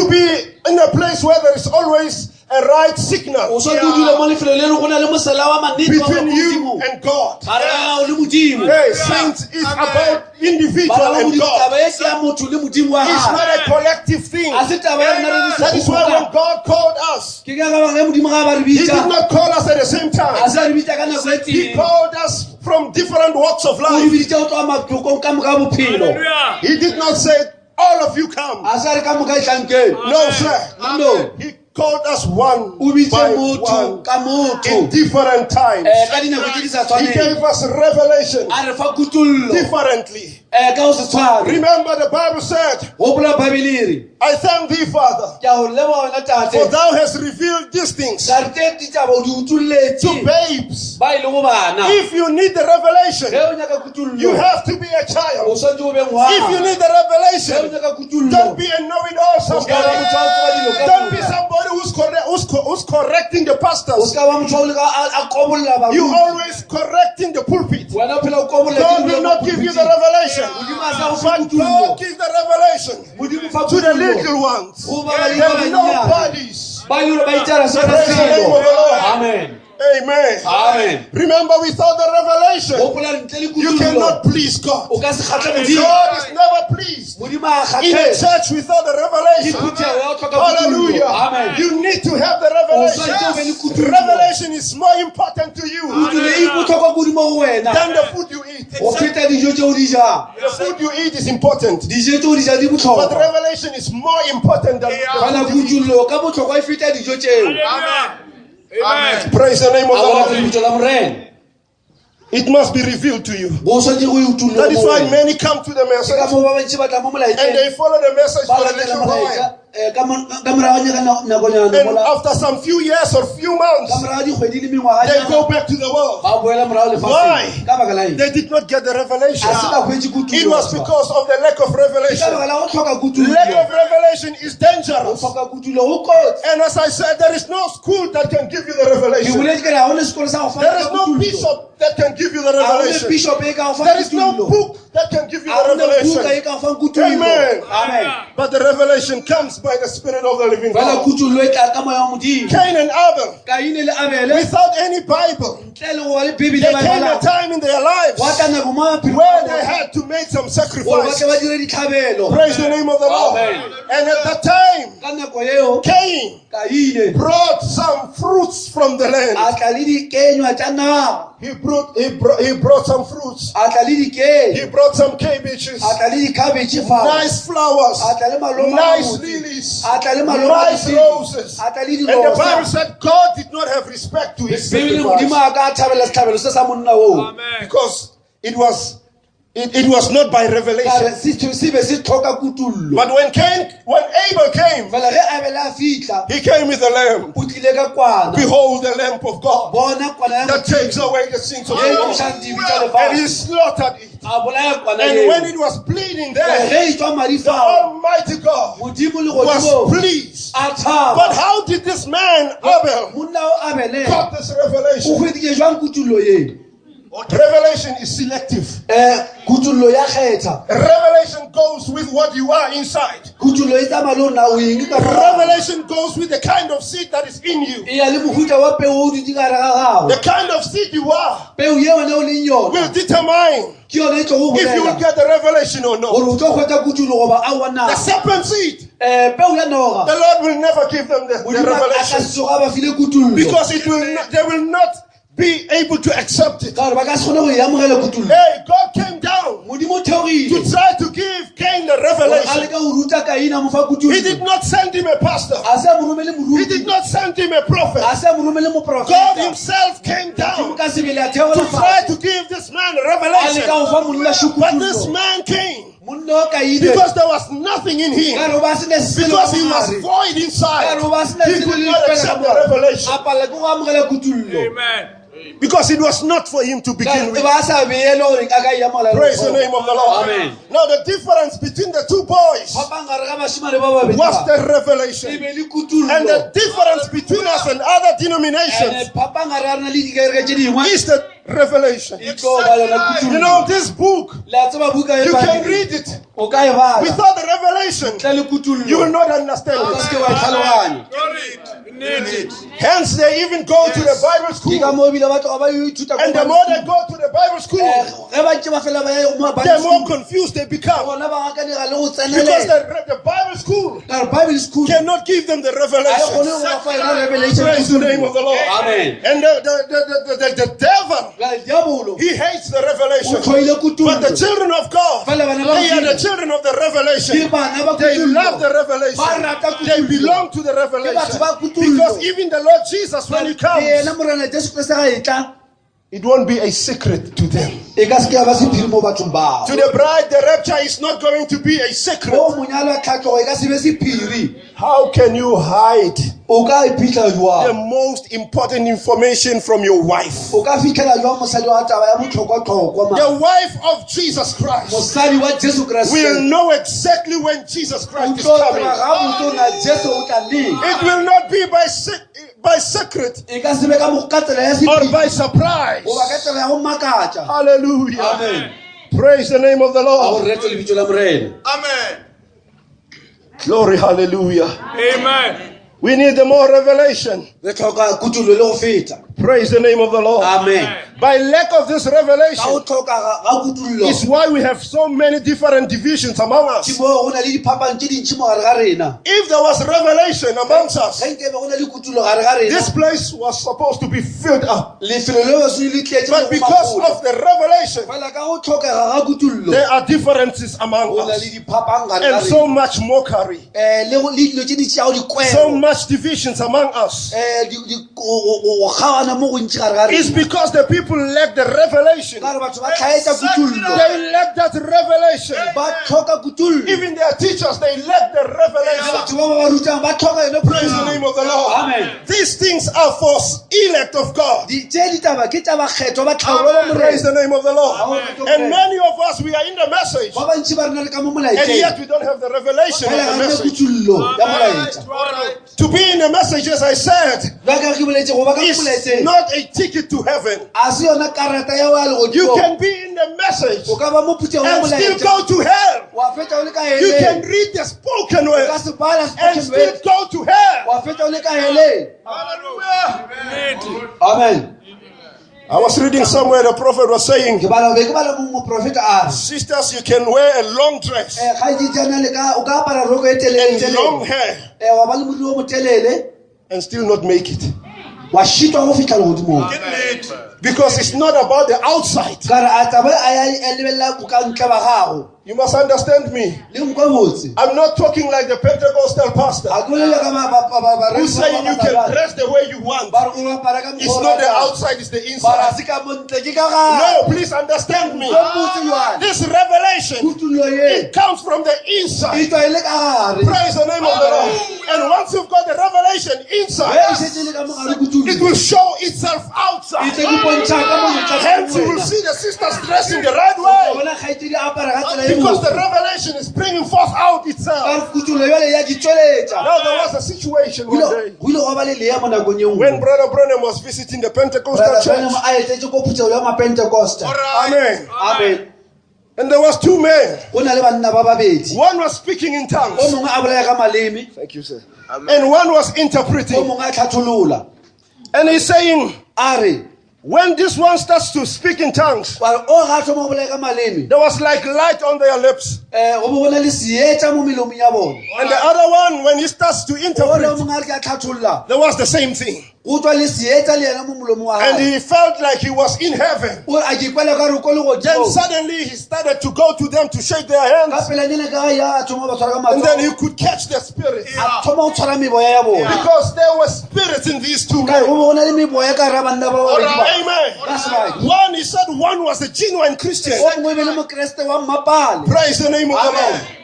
be in a place where there is always a right signal O swanetše o dule mo lefelong le le go na le mosela wa mannete wa between you Modimo. and God. Gare ga gago le Modimo. Hey, saints, it's about Bana individual ba and Modimo, God. taba ye ke ya motho le Modimo wa It's gagwe. not a collective thing. A se taba ya rena re le That is why when segoka. God called us, Ke ka lebaka ge Modimo ga a ba re He did bitša, not call us at the same a time. se a re bitša ka nako e He tee. called us from different walks of O re life. biditše go tloga mathokong ka moka a bophelo. Hallelujah. He did not say, all of you come. A se a re ka moka e tlankeng. No, sir. No. He called us one O bitše by motho one ka motho. in different times. Ka dinako tše di sa He tshwaneng. gave us revelation A re fa kutollo. differently. Ka go se tshwane. Remember, the Bible said, Gopola Bibele e re, I thank thee, Father, ke a go leboga wena for tate. thou hast revealed these things Ka re tše ditaba o di to utolletše babes. ba e lego bana. If you need the Ge revelation, o nyaka kutollo, you have to be a o child. swanetše o be If you ngwana. need the Ge o revelation, nyaka kutollo, don't be a know-it-all o se ka ba somebody. motho wa go tseba dilo ka Don't be moka. somebody who's correcting the O pastors. se ka ba motho wa go leka a kobolla You baruti. always correcting the pulpit. Wena o phela o kobolla God ke will dilo not mo give you the pulpiting. revelation. Modimo a sa go fe But kutollo. God gives the revelation Modimo fa to the kutollo. little ones, Go ba ba le ba the bannyane. nobodies. Ba e le gore ba itšara se ba Praise the name selo. of the Lord. Amen. Amen. Amen. Remember, without the revelation, Gopola ntle le you kutollo, cannot please God. o ka se kgahle Modimo. God is never pleased Modimo a in a kgahlege. church without the Ke revelation. phuthego ya go hloka kutollo. Hallelujah. Amen. You need to have the O swanetše o be le revelation. kutollo. Revelation is more important to you Kutollo e bohlokwa kudu mo go wena than the food you eat. go feta dijo tše o di jang. The food you eat is important, Dijo tše o di jang di but bohlokwa. revelation is more important than the Fela food you eat. kutollo ka bohlokwa e feta dijo tšeo. Hallelujah. Amen. Praise the name A of go the rata Lord. lebitso la Morena. It must be revealed to you. Go swanetše go e utollwa That is mo why wena. many come to the Ke ka message moo ba bantši ba tla mo and they molaetšeng follow the message ba for a latela little molaetša while. Eh, ka morago nyaka nakonyana and mola after some few years or few ka months, morago ga dikgwedi le they mengwaganyana go back to the world. ba boela morago Why? lefaseng ka baka la eng They did not get the revelation. a se ba hwetše It kutullo was because of the lack of Ke ka baka revelation. la go hloka kutullo Lack of revelation is go dangerous. hloka kutullo go kotsi And as I said, there is no school that can give you the ke revelation. boletse ke re ga go ne sekolo sa go fana There is ka no kutullo. bishop that can give you the Ga go ne revelation. bishop e ka go fa There is no kutullo. book that can give you Ga the go ne buka e revelation. ka go fang kutullo. Amen. Amen. But the revelation comes by the Spirit of the living Fela God. kutullo e tla ka moya wa modimo Cain and Abel, kaine le abele without any Bible, ntle le go ba le bibele there ba e came a balang. time in their lives Gwa tla nako mo maphelong where a they bona had to make some gore ba tle ba sacrifices. dire ditlhabelo Praise the name of the Lord. Amen. And at that time, ka nako yeo Cain kaine brought some fruits from the a land. tla le dikenywa tša naga He brought some fruits. a tla le He dikenywa brought some cabbages, a tla le dikhabetšhe fao nice flowers, a tla le malomo a nice mabotse. lilies, a tla le malomo a nice ditshedi. roses. a tla le And the Bible dirosa said God did not have respect to his bebele modimo sacrifice a ka thabela setlhabelo se sa monna oo because it was not by Ka re revelation. se be se tlhoka kutullo But when Abel came, fela ge abele a fitlha he came with a lamb. o tlile ka kwana Behold the lamb of God bona kwana ya that takes away the sins of ye the world. tlošang dibe tša And he lefatshe slaughtered it. a bolaya kwana And when eo it was bleeding there, ge e tswa madi the fao Almighty God modimo le was godimo pleased. a thaba But how did this man, Abel, monna o abele got this o revelation? hweditše jwang kutullo ye Revelation is selective. um kutullo ya kgetha Revelation goes with what you are inside. kutullo e tsamaya le gore na o eng ka mogare. Revelation goes with the kind of seed that is in you. e ya le mohuta wa peo o dutse ka gare ga The gago kind of seed you are peo ye wena o leng yona will determine ke yone e tlo go if you will bolela get the revelation or not. gore o tlo kgwetsa kutullo goba aowa na The serpent seed, um peo ya the noga Lord will never give them the modimo a ka revelation se tsoga ba file kutullo because it will not, they will not be able to accept it. ka gore ba ka se kgone go e amogela kutullo Hey, God came down modimo o to theogile try to give Cain the gore a revelation. leka go ruta kaina mo fa He did kutullo not send him a pastor. a se a mo romele He did moruti not send him a prophet. a se a mo romele God moprofeta himself came modimo down ka sebele a to theogela try fatshe to give this man a leka revelation. go fa monna But this šokutullo man came monna o kaile because there was nothing in ka him. re o ba sena selo Because ka he was mogare. void Ka inside. re o ba sena He selo could le not lefela ka accept the mogare. revelation. a palelwa ke go amogela kutullo Amen. Because it was not for him to Ka begin re with. ba sa beele gore a ka e amogela Praise the name of the Lord. Amen. Now, the difference between the two boys Phapang gare ga bašemane ba babedi was ba, the e revelation. be le kutullo And the difference between us and other denominations Ene phapang gare ga rena le dikereke tše dingwe is the revelation. e tlo ba yona You kutullo know, this book, le a tseba buka e you can Bibele, read it. o ka e bala Without the revelation, ntle le kutullo you will not understand o ka se it. ke wa e tlhaloganya Glory. We need it. Hence, they even go to the Bible ke ka school. moo ebile ba tloga ba yo ithuta ko And the Bible more they school. go to the Bible school, Eh, ge ba ntse ba fela ba ya mo the Bible more school, confused they become. bona ba gakanega le go Because tsenelela the Bible school ka re bible school ga cannot give them the e kgone revelation. go ba fa yona revelation Praise the name of the Lord. Amen. And the devil, Bjale diabolo he hates the o revelation. tlhoile But the kutullo children of God, Fela bana ba they are Modimo. the children of the ke revelation. bana ba They kutullo love the revelation. Ba rata They kutullo. belong to the Ke batho revelation. ba kutullo. Because even the Lord Jesus, when he Ke comes, yena morena jesu kriste ga e tla it won't be a secret to them. e ka se ke ya ba sephiri mo bathong bao To the bride, the rapture is not going to be a secret. o monyalo wa tlhatlogo e ka se be sephiri How can you hide o ka iphitlhela the jwang most important information from your wife? o ka fitlhela jwang mosadi wa taba ya botlhokwa-tlhokwa ma The wife of Jesus Christ mosadi wa jesu will kreste know exactly when Jesus o Christ is tlo tseba coming. gabotse o na jesu o tla neng It will not be by secret e ka se be ka mo- ka tsela ya or sephiri by surprise. goba ka tsela ya go makatša Hallelujah. amen Praise the name of the a go Lord. retwe lebitso la morena Amen. Glory, hallelujah. Amen. We need the more revelation. re tlhoka kutullo le go feta Praise the name of the Lord. amen By lack of this ka go revelation tlhoka ga kutullo is why we have so many different divisions among ke us. moo go na le diphapang tše dintši mo gare ga rena If there was revelation amongst us, ge nkebe go na le kutullo gare ga rena this place was supposed to be filled up. lefelo le basone le tletše But le go because makola. of the revelation, fela ka go tlhokega ga kutullo there are differences among go na le us. diphapang gare ga And so rena much mockery, um le dilo tše di tšeago so dikwero much divisions among us. um go arogana mo gontši gare ga It's rena because the people lack the revelation. ka re batho ba tlhaetša kutullo They lack that revelation. ba tlhoka kutullo Even their teachers, they lack the revelation. batho ba ba ba rutang ba tlhoka yone Praise the name of the Lord. Amen. These things are for elect of God. Tše ditaba ke tša bakgethwa ba tlhaolo ba Praise morena the name of the Lord. Amen. And many of us, we are in the message, ba bantši ba rena re ka mo and molaetšeng yet we don't have the revelation fela of ga the rena message. kutullo ya molaetša To be in the message, as I said, bjaka ke boletse go ba ka mo is molaetseng not a ticket to heaven. a se yona karata ya go ya You legodimong can be in the message o ka ba mo phuthego ya and still molaetša go to hell. wa fetša o le ka You can heleng read the spoken o word ka se bala and spoken still word go to hell. wa fetša o le ka heleng amen I was reading somewhere the prophet was saying, ke bala be ke bala mong moprofeta a re Sisters, you can wear a long dress eh, kgaetšediana le ka o ka apara roko e telele and long telele hair Eh, wa ba le moriri o motelele and still not make it. wa šitwa go fitlha legodimong Because it's not about the outside. ka re a taba a ya a lebelela bokantle ba gago You must understand me. le nkwe botse I'm not talking like the Pentecostal pastor a ke bolele ka ba- ba- ba- ba- bareri who's ba saying you can ba- dress the way you want. ba re o apara ka It's mokgwa o not the ratang. outside, it's the Ba re a inside. se ka montle ke ka gare No, please understand me. Nkwe botse jwale This revelation, kutullo ye it comes from the e inside. tswa e le ka gare Praise the name of the Lord. And once you've got the revelation ge e inside, šetše le ka mogare it kutullo will show itself e outside. tle di pontšha ka montle Hence, you will see the sisters dressing the right way bona kgaetšedi a apara ka tsela e because the botse. revelation is bringing forth out Ka itself. re kutullo jwale ya di tšweletša Now, there was a situation Go one ile day go ile gwa ba le lea mo nakong ye when nngwe Brother Branham was visiting the Pentecostal Brother church. Branham a etetse ko phuthego ya mapentecosta Amen. amen And there was two men. go na le banna ba babedi One was speaking in o tongues, mongwe a bolaya ka maleme Thank you, sir. And one was o interpreting. mongwe a tlhatholola And he's saying, a re when this one starts to speak in tongues, wa re o ga a thoma go bolaya ka maleme there was like light on their lips. um go bo go na le seetša mo melomong ya bone And the other one, when he starts to ole o interpret, mongwe a re ke a tlhatholola there was the same thing. go tswa le seetša le yena mo molomong wa And gae he felt like he was in heaven. o re a ke ikwela ka re ko Then legodimong suddenly he started to go to them to shake their ka hands. pelanyana ka ga ya a thoma go ba tshwara ka And then he matsogo could catch the spirit. a thoma go tshwara meboya ya bone Because there were spirits in these two ka re men. go bo go na le meboya ka gara banna ba babedi ba Amen. That's right. One, he said, one was a genuine Christian. o mongwe e be le mokeresete wa mmapale Praise the name of the Amen. Lord.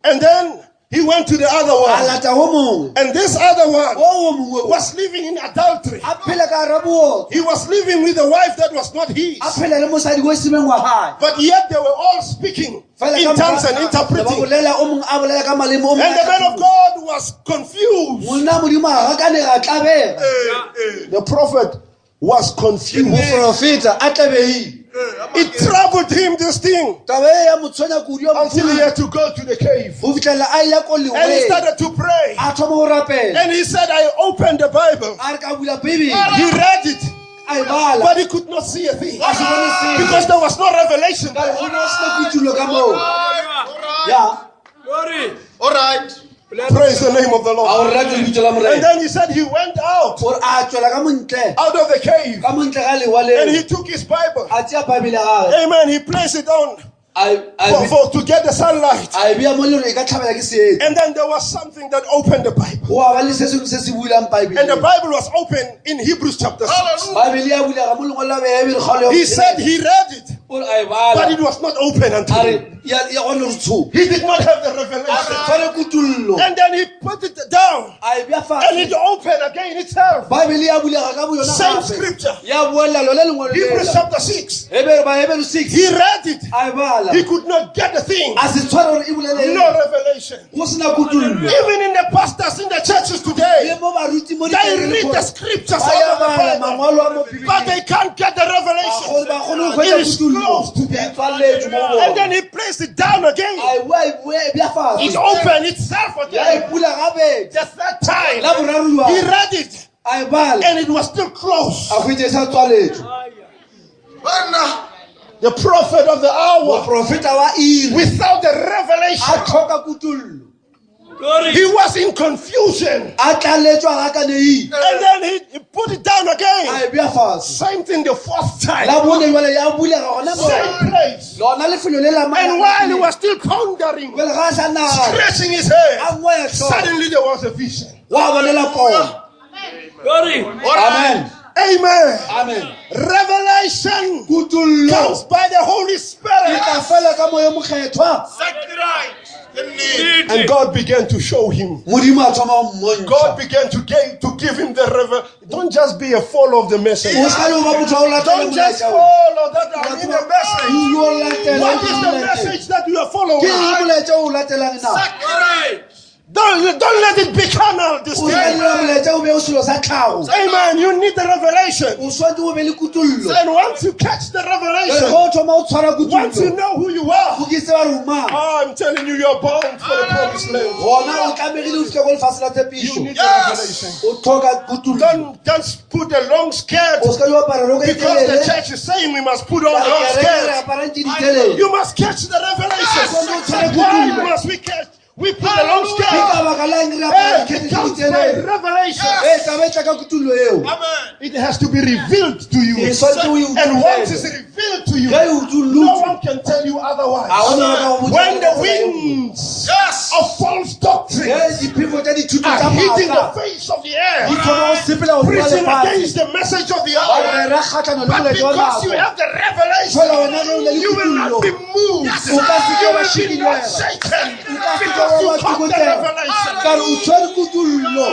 And then he went to the other a one. lata o mongwe And this other one o o mongwe o was living in adultery. a phela ka gara bootswa He was living with a wife that was not his. a phela le mosadi o semeng wa gae But yet they were all speaking Fela in ka tongues moka and ba interpreting. bolela o mongwe a bolela ka maleme o And the man of mongwe God was confused. monna modimo a gakanega a tlabega The prophet was confused. moprofeta a tlabeile It troubled him, this thing, taba e ya mo tshwenya kudu ya mo until he had to go to the cave. go fitlhelela a ya ko And he leweng started to pray. a thoma go rapela And he said, I opened the Bible. a re ka bula bebele He read it, a e bala but he could not see a thing. a se bone selo Because there was no revelation. ka re go ne go sena kutullo ka moo ya Glory. All right. Praise the name of the a Lord. o rate lebitso la And morena then he said he went out, gore a tswela ka montle out of the cave, ka montle ga lewa and leo he took his Bible. a tšea babele gage Amen. He placed it on a for, for to get the sunlight. a e bea mo le gore e ka tlhabela ke seetša And then there was something that opened the Bible. go a ba le se sengwe se se bulang And the babele Bible was open in Hebrews chapter 6. babele ya bulega mo lengwalo la beebele kgaolo ya He said he read it, o re a e but bala it was not open unto a him. re ya ya gone re tsho He did not have the a revelation. tshware kutullo And then he put it down, a e bea and fatshe it opened again itself. babele ya bulega ka boyona Same gape. scripture. ya boela lone lengwalo Hebrews lela. chapter 6. Hebere Bahebere 6 He read it. a e bala He could not get the thing. a se tshware gore e bolele No revelation. go sena kutullo Even in the pastors in the churches today, le mo baruti mo they dikerekeng read the scriptures ba ya out of the bala Bible, mangwalo a mo but they can't get the Ba revelation. kgone go hwetša It is kutullo close to them. E tswaletswe mo go And bona. then he placed it down again. A e boa e boa e bea It fatshe opened itself ya e again. pula gabedi The third time, la boraro he jwang read it, a e bala and it was still closed. a hwetša e sa tswaletswe Banna. The prophet of the hour, moprofeta wa iri without the a revelation, tlhoka kutullo Glory. he was in confusion. a tlaletswa gakaneile And then he put it down a again. e bea fatshe Same thing the fourth time. la bone jwale ya bulega gona mo Same place. lona lefelo le la And while he was still pondering, jwale ga a sa nagana scratching his head, a ngwaya tlhogo suddenly there was a vision. wa bonela pono Glory. amen. Amen. Amen. Revelation Kutullo comes by the Holy e Spirit. tla fela ka moya o mokgethwa. Exactly right. Ke nnete. And God began to show him. Modimo a thoma go God mmontšha. began to give him the revelation. Don't just be a follower of the message. O ska yo ba motho wa go latela Don't just molaetša o. follow that I'm in the message. O yo latela, What is o the latela. message that you are Ke following? eng molaetša o o latelang na? Exactly right. Don't let it be carnal this O ska day. dira molaetša o be o selo sa tlhago. Amen. You need the revelation. O swanetše o be le kutullo. And once you catch the Ge revelation, o thoma o tshwara once you kutullo, know who you are, o ke tseba gore o mang. I'm telling you, you're bound for the promised land. Gona o tlamegile o fihle ko lefase la You tshepišo. need the revelation. O tlhoka kutullo. Don't just put a long skirt O ska yo apara roko e because the telele. church is saying we must put on long Kereke re skirts. aparang tse di telele. You must catch the revelation. Yes. Why must we catch? We put a long Ke skirt. ka baka la eng re apara Hey, dikete it tse di comes by telele? revelation. Ee, taba e tla ka kutullo eo. Amen. It has to be revealed to you. E swanetše o e And once it's utullwe. revealed to you, Ge e no utullotšwe, one can tell you otherwise. ga gona ba ka go botša When the ka tsela e nngwe. winds Yes. of false doctrine Ge diphefo tša dithuto are tša hitting the maaka face of the air, di thoma go sepela godimo ga preaching lefatshe, against the message of the ba hour, rera kgahlano le but molaetša wa because you nako. have the revelation, Fela wena ge o na le you will not kutullo, be moved. o ka se ke You wa will be not šikinyega. shaken O ka se ke because wa you ba caught the tlokotsega. revelation. Ka re o tshwere kutullo.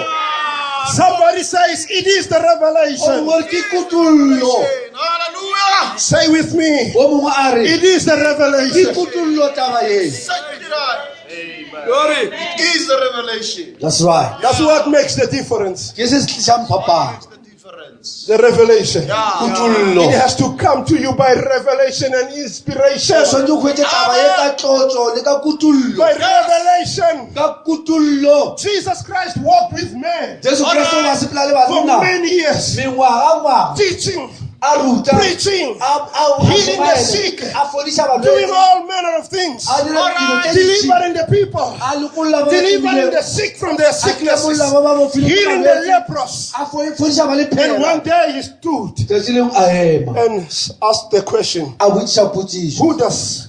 Somebody says it is the O revelation. mongwe o re ke kutullo. Hallelujah. Say with me, O mongwe a re it is the ke revelation. kutullo taba ye. Exactly right. Glory. It is the revelation. That's right. That's what makes the difference. Ke se se tlišang phapang. Makes the difference. The revelation. Yeah. Kutullo. It has to come to you by revelation and inspiration. O swanetše o hwetše taba ye ka tlotso le ka kutullo. By revelation. Ka kutullo. Jesus Christ walked with men Jesu Kriste o ba sepela le for banna many years, mengwagangwaga teaching, a ruta, preaching, a healing the šomaela, sick, a fodiša doing balwetši, all manner of things, a dira dilo tše dintši, delivering the people, a lokolla ba ba delivering the timilego, sick from their a sicknesses, tlemolla ba ba bofilego healing the malwetši, lepers. a fodiša ba And lephera. one day he stood Tšatši lengwe a ema and asked the question, a botšiša potšišo. Who does?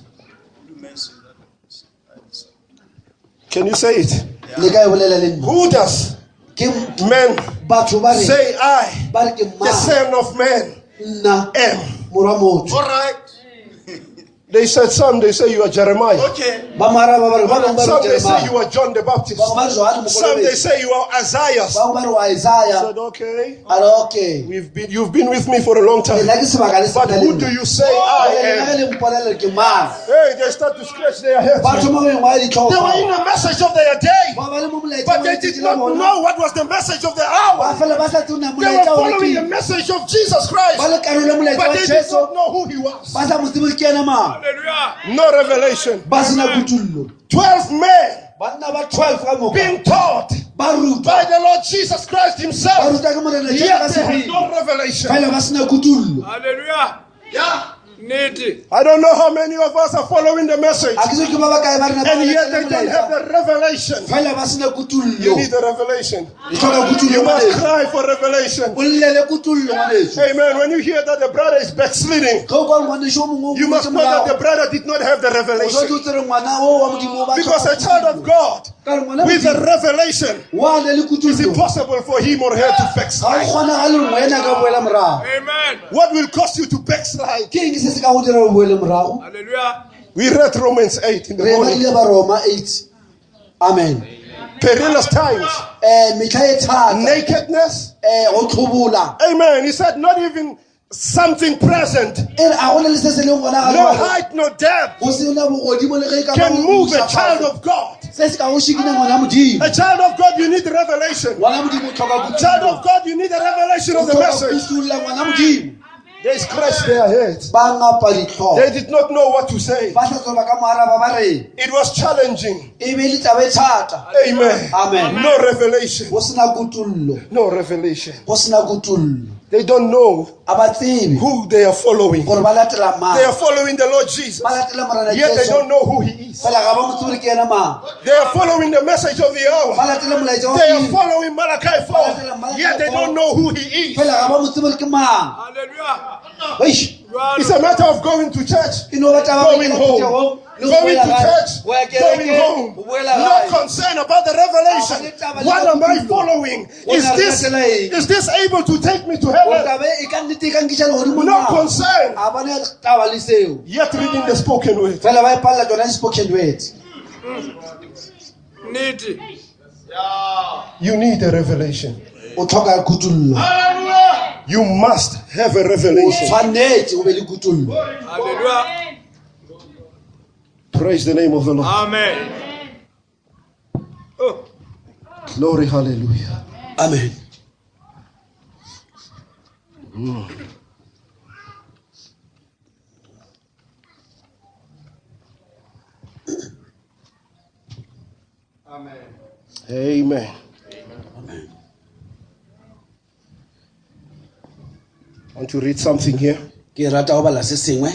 Can you say it? Le ka e bolela le nna. Who does Ke men batho ba re say I, ba re ke the mang? Son of Man, Nna am? morwa motho. All right. They said some, they say you are Jeremiah. Okay. Ba mo araba ba re ba bangwe ba re Some they say Jeremiah, you are John the Baptist. ba bangwe ba re Johane Some they Mokolobetsi, say you are Isaiah. ba bangwe ba re wa Isaiah. Said, okay, A re okay. you've been with me for a long time. Nna ke sebaka le But sepela le who nna. do you say I Lena am? ge le mpolelela ke mang? Hey, they start to scratch their heads. Ba thoma go engwaya They ditlhogo. were in the message of their day, Ba ba le mo molaetšeng but wa they letšatši did la not bona. know what was the message of the Ba hour. fela ba sa tsebe na They were molaetša o re following the ke eng. message of Jesus Ba Christ, le karolo ya molaetša but wa they did Jesu, not know who he was. ba sa mo tsebe gore ke yena mang. Hallelujah. No revelation. Ba sena kutullo. 12 men Banna ba 12 ka moka being taught ba rutwa, by the Lord Jesus Christ ba himself, rutwa ke Morena Jesu yet ka they had sebele. no revelation. Fela ba sena kutullo. Hallelujah. Yeah. Nnete. I don't know how many of us are following the message, A ke tsebe ke ba bakae ba rena ba and yet latela they don't have molaetša. the revelation. Fela ba sena You kutullo. need the revelation. Le hloka kutullo You must ngwaneso. cry for revelation. O llele kutullo ngwaneso. Amen. When you hear that the brother is backsliding, Ge o kwa ngwaneso o mongwe o you must boetse know that the morago, brother did not have the o swanetše revelation. o tsere ngwana o wa Modimo o batla Because a child of God Ka re ngwana with a Modimo revelation, wa na le it's kutullo. impossible for him or her to Ga o backslide. kgonagale gore ngwana a ka boela morago. Amen. What will cause you to backslide? Ke eng se se ka go dira gore o boele morago? Hallelujah. We read Romans 8 in the Re morning. badile ba Roma 8. Amen. Perilous times, Metlha e thata. nakedness. Go tlhobola. Amen. He said, not even something present, E re a go na le se se leng gona ga no jwale. height, no depth Go sena bogodimo le ge e ka ba can go move a buša child fatshe. of God. Se se ka go šikinya ngwana Modimo. A child of God, you need revelation. Ngwana Modimo o tlhoka Child kutullo. of God, you need a revelation O of the tlhoka message. kutulla ngwana Modimo. They scratched their heads. Ba ngapa ditlhogo. They did not know what to say. Ba sa tsebe ba ka mo araba ba reng. It was challenging. E be e le taba e thata. Amen. Amen. No revelation. Go sena kutullo. No revelation. Go sena kutullo. They don't know A ba tsebe who they are following. gore ba latela mang. They are following the Lord Jesus. Ba latela Morena Yet they Jesu. don't know who he is. Fela ga ba mo tsebe gore ke yena mang. They are following the message of the Ba hour. latela molaetša wa They are iri. following Malachi 4. Yet they don't know who he is. Fela ga ba mo tsebe gore ke mang. Hallelujah. Eish, It's a matter of going to church, e no ba taba Going ya home. phuthegong, Le go Going boela to gae, church, go ya going kerekeng, home. go boela No gae. concern about the revelation. A ba le taba le What am I kutullo. following? Go Is na re this latela eng? is this able to take me to Gore heaven? taba e ka nnete e ka nkiša legodimong No na? concern. A ba ne taba le seo. Yet reading the spoken word. Fela ba ipalela tsona di-spoken words. Nnete. You need a revelation. O tlhoka kutullo. You must have a O revelation. tshwanetse o be le kutullo. Hallelujah. Praise the name of the Lord. Amen. Oh. Glory, hallelujah. Amen. Amen. I want to read something here. Ke rata go bala se sengwe.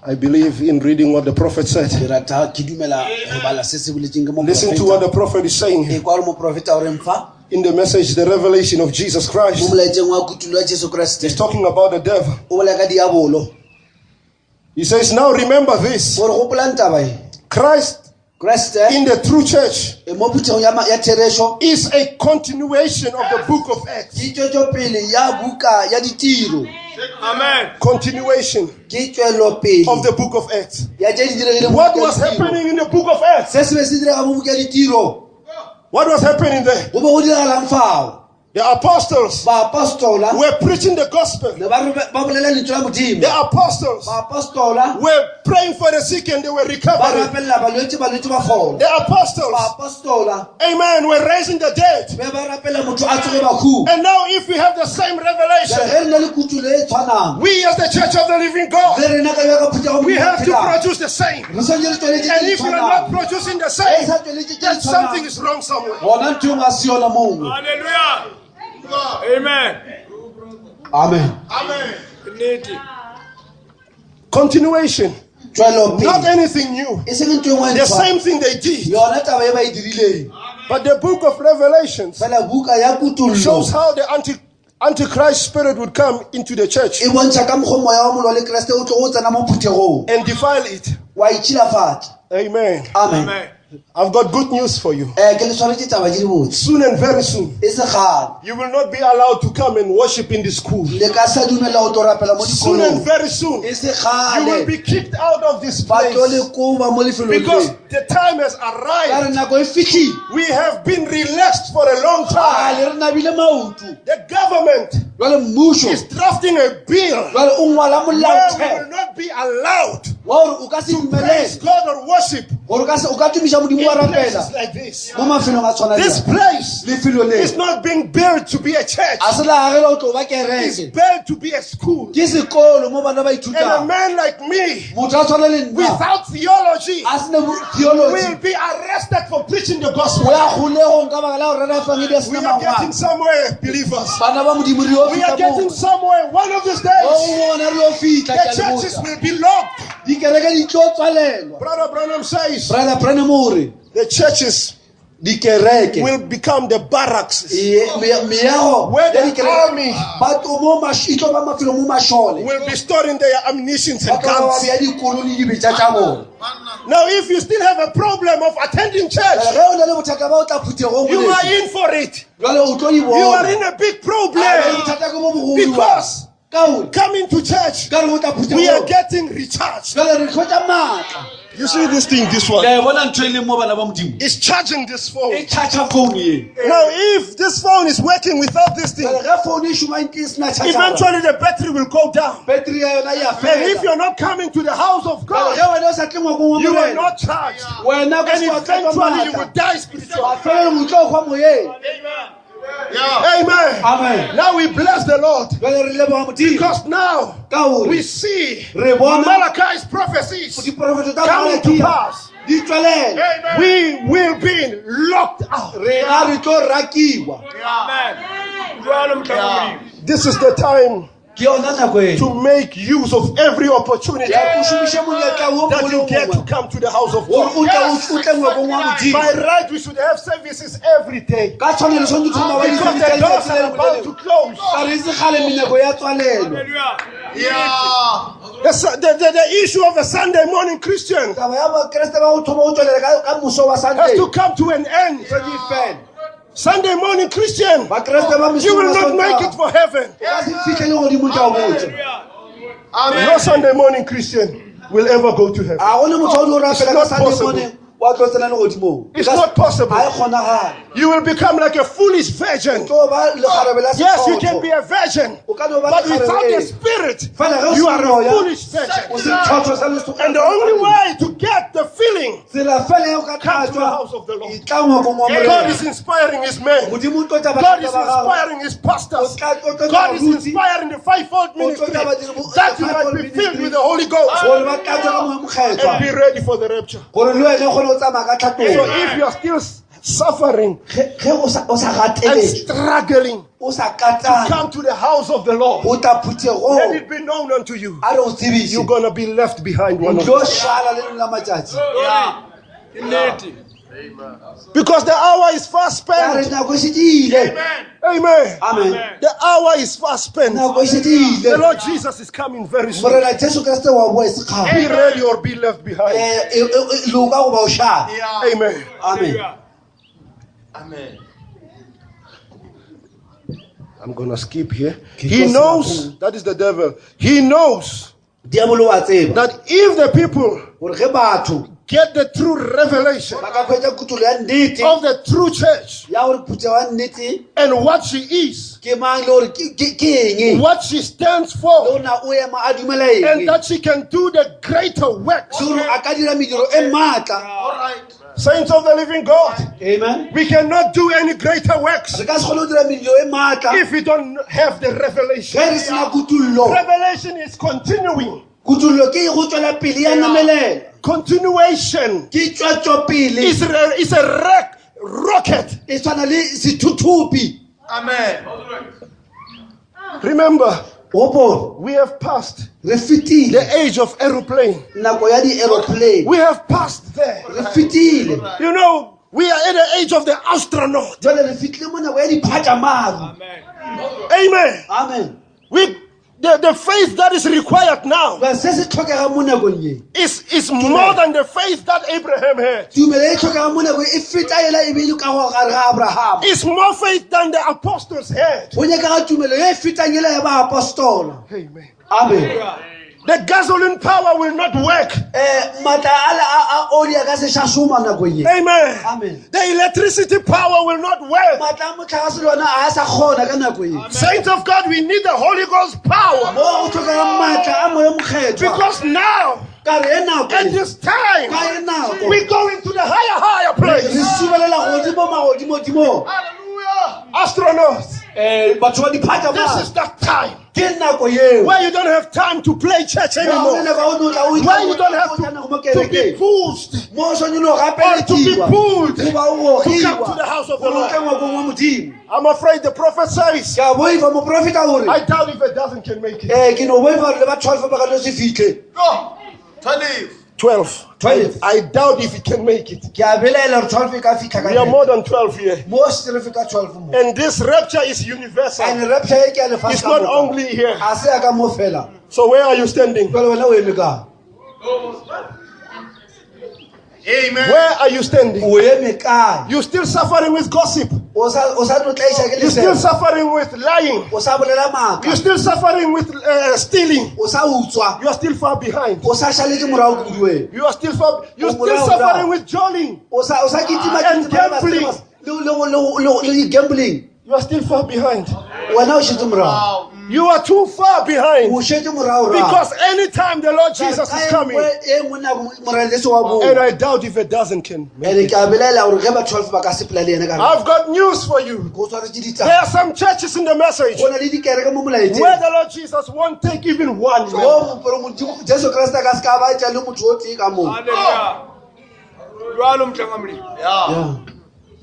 I believe in reading what the prophet said. Ke rata ke dumela go bala se se boletseng ke Listen to what moprofeta. the prophet is saying here. E kwa gore moprofeta o reng fa In the message, the revelation of Jesus mo Christ. molaetseng wa kutullo ya Jesu He's Kriste. talking about the devil. O bolela ka diabolo. He says, Now remember this Gore gopolang taba e. Christ Kriste in the true church e mo phuthegong ya ma- ya therešo is a continuation of the book of Acts. ke tšwetšopele ya buka ya ditiro. Amen. Continuation Ke tšwelopele of the book of Acts. ya tše di diregileng mo What buka ya was ditiro. happening in the book of Acts? Se se be se direga mo buka ya ditiro. What was happening there? Go be go diragalang fao. The apostles Baapostola were preaching the gospel. ne ba re- ba bolela lentswe la Modimo. The apostles Baapostola were praying for the sick and they were ba recovering. rapelela balwetse, balwetse ba fola. The apostles, Baapostola amen, were raising the dead. be ba rapela motho a tsoge bahu. And now, if we have the same Jale revelation, ge re na le kutullo e tshwanang we as the church of the living God, le rena ka bja ka phuthego we have to re produce the same. tshwanetse re tsweletše And tše di if we are not tshwanang. producing the Ge e same, sa tsweletše tše then di something tshwanang is wrong somewhere. gona ntho engwe a se yona mongwe. Hallelujah. Amen. Amen. Amen. Nnete. Continuation, not Tšwelopele anything new. e seng ntho engwe e The ntshwa. same thing they did. Yona taba e ba e dirileng. But the book of Revelations Fela buka ya kutullo shows how the Antichrist spirit would come into the church e bontšha ka mokgwa moya wa molwa le Kreste o tlo go tsena mo phuthegong and defile it. wa itšhilafatša. Amen. Amen. Amen. I've got good news for you. Eh, ke le tshwaretše taba tše di botse. Soon and very soon, E se kgale you will not be allowed to come and worship in the school. le ka sa dumela go tlo rapela mo Soon and dikolong. very soon, E se you will kgale be kicked out of this ba tlo le place koba mo lefelong because le. the time has Ka re arrived. nako e fihlile. We have been relaxed for a long time. Kgale re nabile maoto. The government Jwale mmušo is drafting a bill jwale o ngwala where we will molaotheo not be allowed wa gore o ka se to praise dumelele God or worship gore o ka tumiša in Modimo wa places rapela like this. mo mafelong a tshwana This le place lefelo le is not being built to be a church. a se la agela go tlo ba It's kereke built to be a school. ke sekolo mo bana ba And a ithutang man like me, motho a tshwana le nna without theology, a sena theology will be arrested for preaching the o gospel. ya kgolegong ka baka la go rera efangedi ya We sena are getting mangwalo somewhere, believers. bana ba Modimo re yo We fihla are getting moo somewhere. One of these o days, bona re yo fihla the ke a le churches botsa. will be locked. Dikereke di tlo tswalelwa. Brother Branham says Brother Branham o re the churches dikereke will become the barracks meago Where ya the dikereke army ba tlo mo e tlo ba mafelo mo mašole will be storing their ammunition ba and tlo ba ba guns. bea dikolo le dibetša tša bona. Now, if you still have a problem of attending church, Jwale ge o na le bothata ba o tla phuthegong you are molefi, in for it. jwale o tlo di You are bona. in a big A, problem. bothata ke bo bogolo Because ka gore coming to church, ka re o tla we are phuthegong getting recharged. jwale re tlhotša maatla. You see this thing, this one Ke a e bona ntho e leng mo bana ba Modimo is charging this phone. e charger phone ye. Now, if this phone is working without this thing, Jwale ge phone e šoma ntle e sena charger, eventually the battery will go down. battery ya yona e a And if fela. you're not coming to the house of Jwale God, ge wena o sa tle ngwakong wa you are Morena, not charged. wena o ka And se wa tlhoka eventually you maatla. will die spiritually. Mafelelong o tlo hwa moyeng. Yeah. Amen. Amen. Now we bless the Lord Jwale re leboga Modimo because now ka gore we see Re bona- Malachi's prophecies diprofeto tsa coming to Malakia pass. di tswelela. We will be locked out. Rena re tlo rakiwa. Amen. Jwalo mohlanka wa Modimo. This is the time Ke yona nako e to make use of every opportunity ya go šomiše monyetla wo that mongwe le you wo get to mongwe come to the house of gore God. o tle o tle ngwakong wa Modimo. By right, we should have services every day Ka tshwanelo tshwanetse thoma ba because di the doors letsatsi le are lengwe le about to lengwe. close. Ka re e se kgale menyako ya tswalelwa. Hallelujah. Yeah. The issue of a Sunday morning Christian Taba ya bakreste ba go thoma go tswelela ka ka moso wa has Sunday. to come to an end. Tse di fele. Sunday morning Christian, Bakreste ba you mesong will wa not make it Sontaga. for heaven. Ka se fitlhele godimo ke a o botša. No Sunday morning Christian will ever go to heaven. A go ne motho wa o di o It's rapela ka not Sunday possible. morning wa tlo tsena legodimong. It's not possible. Ga e kgonagale. You will become like a foolish virgin. Tlo ba lekgarebe la Yes, you can sethotho. be a virgin, O ka no ba but lekgarebe without ee. the spirit, Fela ge o you se are a moya, foolish virgin. o se thotho sa leso- And the only way to get the feeling, tsela fela ya go ka come to the tlatswa house of the Lord. e tla ngwakong wa God Morena. is inspiring his men. Modimo o tlotsa God is bahlanka ba gagwe. inspiring his pastors. O tla- o tlotsa God is baruti. inspiring the fivefold ministry tlotsa badiri bo- that you might fivefold be filled ministry. with the Holy Ghost Gore ba tlatswe ka Moya o Mokgethwa. and be ready for the rapture. Gore le wena o kgone go tsamaya ka So tlhatlogo. if you are still suffering Ge o sa and gateletswe, struggling o sa to katana, come to the house of the Lord, o tla let phuthegong. it be known unto you, A re o tsebise. you're gonna be left behind one O of tlo them. šala le leng la matšatši. Ke nnete. Because the hour is fast Ka re spent. nako e šetše ile. Amen. Amen. The hour is fast spent. Nako e šetše The ile. Lord Jesus is coming very soon. Morena Jesu Kriste wa boa e se kgale. Be ready or be left behind. Loka goba o šala. Amen. Amen. Amen. I'm gonna skip here. He knows, that is the devil. He knows Diabolo wa tseba that if the people gore ge batho get the true revelation ba ka hwetša kutolo ya nnete of the true church ya gore phuthego ya nnete and what she is, ke mang le gore ke eng what she stands le for, gore na o ema a dumela and eng that she can do the greater works. le gore a ka dira mediro e maatla. All right. Saints of the living God, Amen. we cannot do any greater works Re ka se kgone go dira mediro e maatla if we don't have the ge revelation. re sena kutullo. Revelation is continuing. Kutullo ke go tswela pele ya namelela. Continuation Ke tšwetšopele is a rocket. e tshwana le sethuthupi. Amen. Remember, Gopola we have passed re fetile the age of aeroplane. nako ya di-aeroplane. We have passed there. Re fetile. You know, we are at the age of the astronaut. Jwale re fetile mo nako ya diphatšamaru. Amen. Amen. The faith that is required now Jwale se se tlhokegang mo nakong ye is more than the faith that Abraham had. tumelo e tlhokegang mo nakong e feta ela e be e le ka go gare ga Abraham. It's more faith than the apostles had. Go nyakega tumelo ye e fetang ela ya baapostola. Amen. Amen. The gasoline power will not work. Maatla ale a oli a ka se sa šoma nakong ye. Amen. Amen. The electricity power will not work. Maatla a motlakase le ona a sa kgona ka nako ye. Saints of God, we need the Holy Ghost power. Mo go tlhokegang maatla a Moya o Mokgethwa. Because now, Ka re e nako at ye, this time, ka e nako we go into the higher, higher re place. subelela godimo magodimodimong. Hallelujah. Astronauts, Batho ba this diphatšamaru is that time ke nako yeo. where you don't have time to play church anymore. Where you don't have to be pushed mo o swanele go or to be gapelediwa pulled goba o to come to the house of the gogiwa Lord. gore o tle ngwakong wa Modimo. I'm afraid the prophet says, Ke a boifa moprofeta gore I doubt if a dozen can make it. ke no boifa gore le ba 12 ba ka no se fitlhe. Go. 12. 12. 12. I doubt if it can make it. Ke a belaela gore 12 e ka fitlha We are ka more than 12 here. mo se re feta 12 mo. And this rapture is universal. And rapture e ke ya lefatshe It's ka not moka. only here. A se ya ka mo fela. So where are you standing? Jwale wena o eme kae? Amen. Where are you standing? O eme kae? You're still suffering with gossip. O sa tlo tlaiša ke You're still lesebo. suffering with lying. O sa bolela maaka. You're still suffering with stealing. O sa utswa. You are still far behind. O sa šaletse morago kudu wena. You are still far. You're O still morao suffering morao. with jolling. O sa kitima And kitima le gambling. le di-gambling. You are still far behind. Wena o šetse morago. You are too far behind. O šetse morago rago. Because anytime the Lord Jesus Ka is coming, e nngwe nako Morena Jesu wa and boa. I doubt if a dozen can. Ene ke a belaela gore ge ba 12 ba ka sepela le yena ka I've got news for you. Go tshwaretse There ditaba. are some churches in the message Go na le dikereke mo molaetseng. where the Lord Jesus won't take even one. member. Mo gore Modimo Jesu Kriste a ka se ka ba etša le motho o tee ka moo. Hallelujah. Jwalo mohlanka wa Modimo. Yeah. Yeah.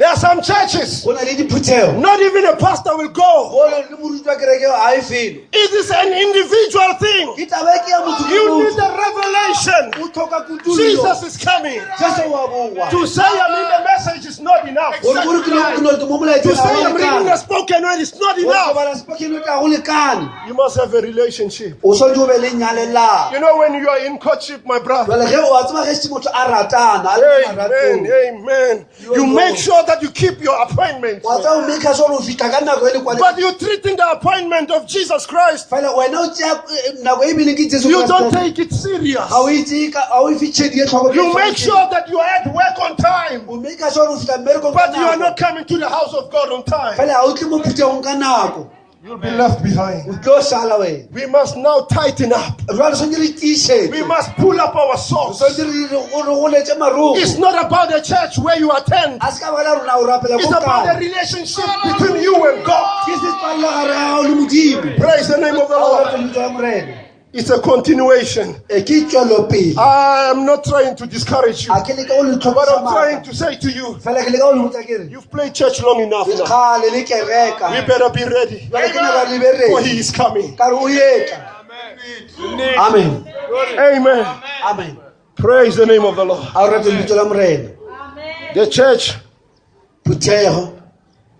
There are some churches, Go na le diphuthego not even a pastor will go. Go le moruti wa kereke ga e felo. It is an individual thing. Ke taba e ke ya motho ke You need motho. a revelation. O tlhoka kutullo. Jesus is coming. Jesu wa boa. To say I'm in the message is not enough. Gore gore ke no ke mo molaetseng To ga say go I'm reading lekane. the spoken word is not Gore go enough. bala spoken word ga go lekane. You must have a relationship. O swanetse o be le nyalelano. You know, when you are in courtship, my brother. Jwale ge o a tseba ge se motho a ratana, a le Amen. maratong. Amen. You make sure that you keep your appointment. Wa tseba o make sure o fihla ka nako e le kwale. But you're treating the appointment of Jesus Christ. Fela wena o tšea nako e bileng ke Jesu You don't Kriste. take it serious. Ga o e tseye ka- ga o e fe tšhedi e tlhoko- You make sure that you are at work on time. O make sure o fihla mmerekong ka But you are nako. not coming to the house of God on time. Fela ga o tle mo phuthegong ka nako. You'll be left behind. O tlo sala wena. We must now tighten up. Jwale tshwanetse re tiišetse. We must pull up our socks. Tshwanetse re goletse maroko. It's not about the church where you attend. A se ka baka la rona o rapela It's ko about the kae. relationship between you and God. Ke setswalle gare ga gago le Modimo. Praise the name of the A o Lord. rate lebitso la Morena. It's a continuation. E ke tšwelopele. I am not trying to discourage you, A ke leke go le but tlhokisa I'm trying maatla. to say to you, Fela ke leka go le botsa ke re, you've played church long enough ke now. kgale le kereka. We better be ready, Jwale ke nyaka le be for ready. he is coming. Ka re o etla. Amen. Amen. Amen. Praise the name of the Lord. A o rate lebitso la Morena. The church Phuthego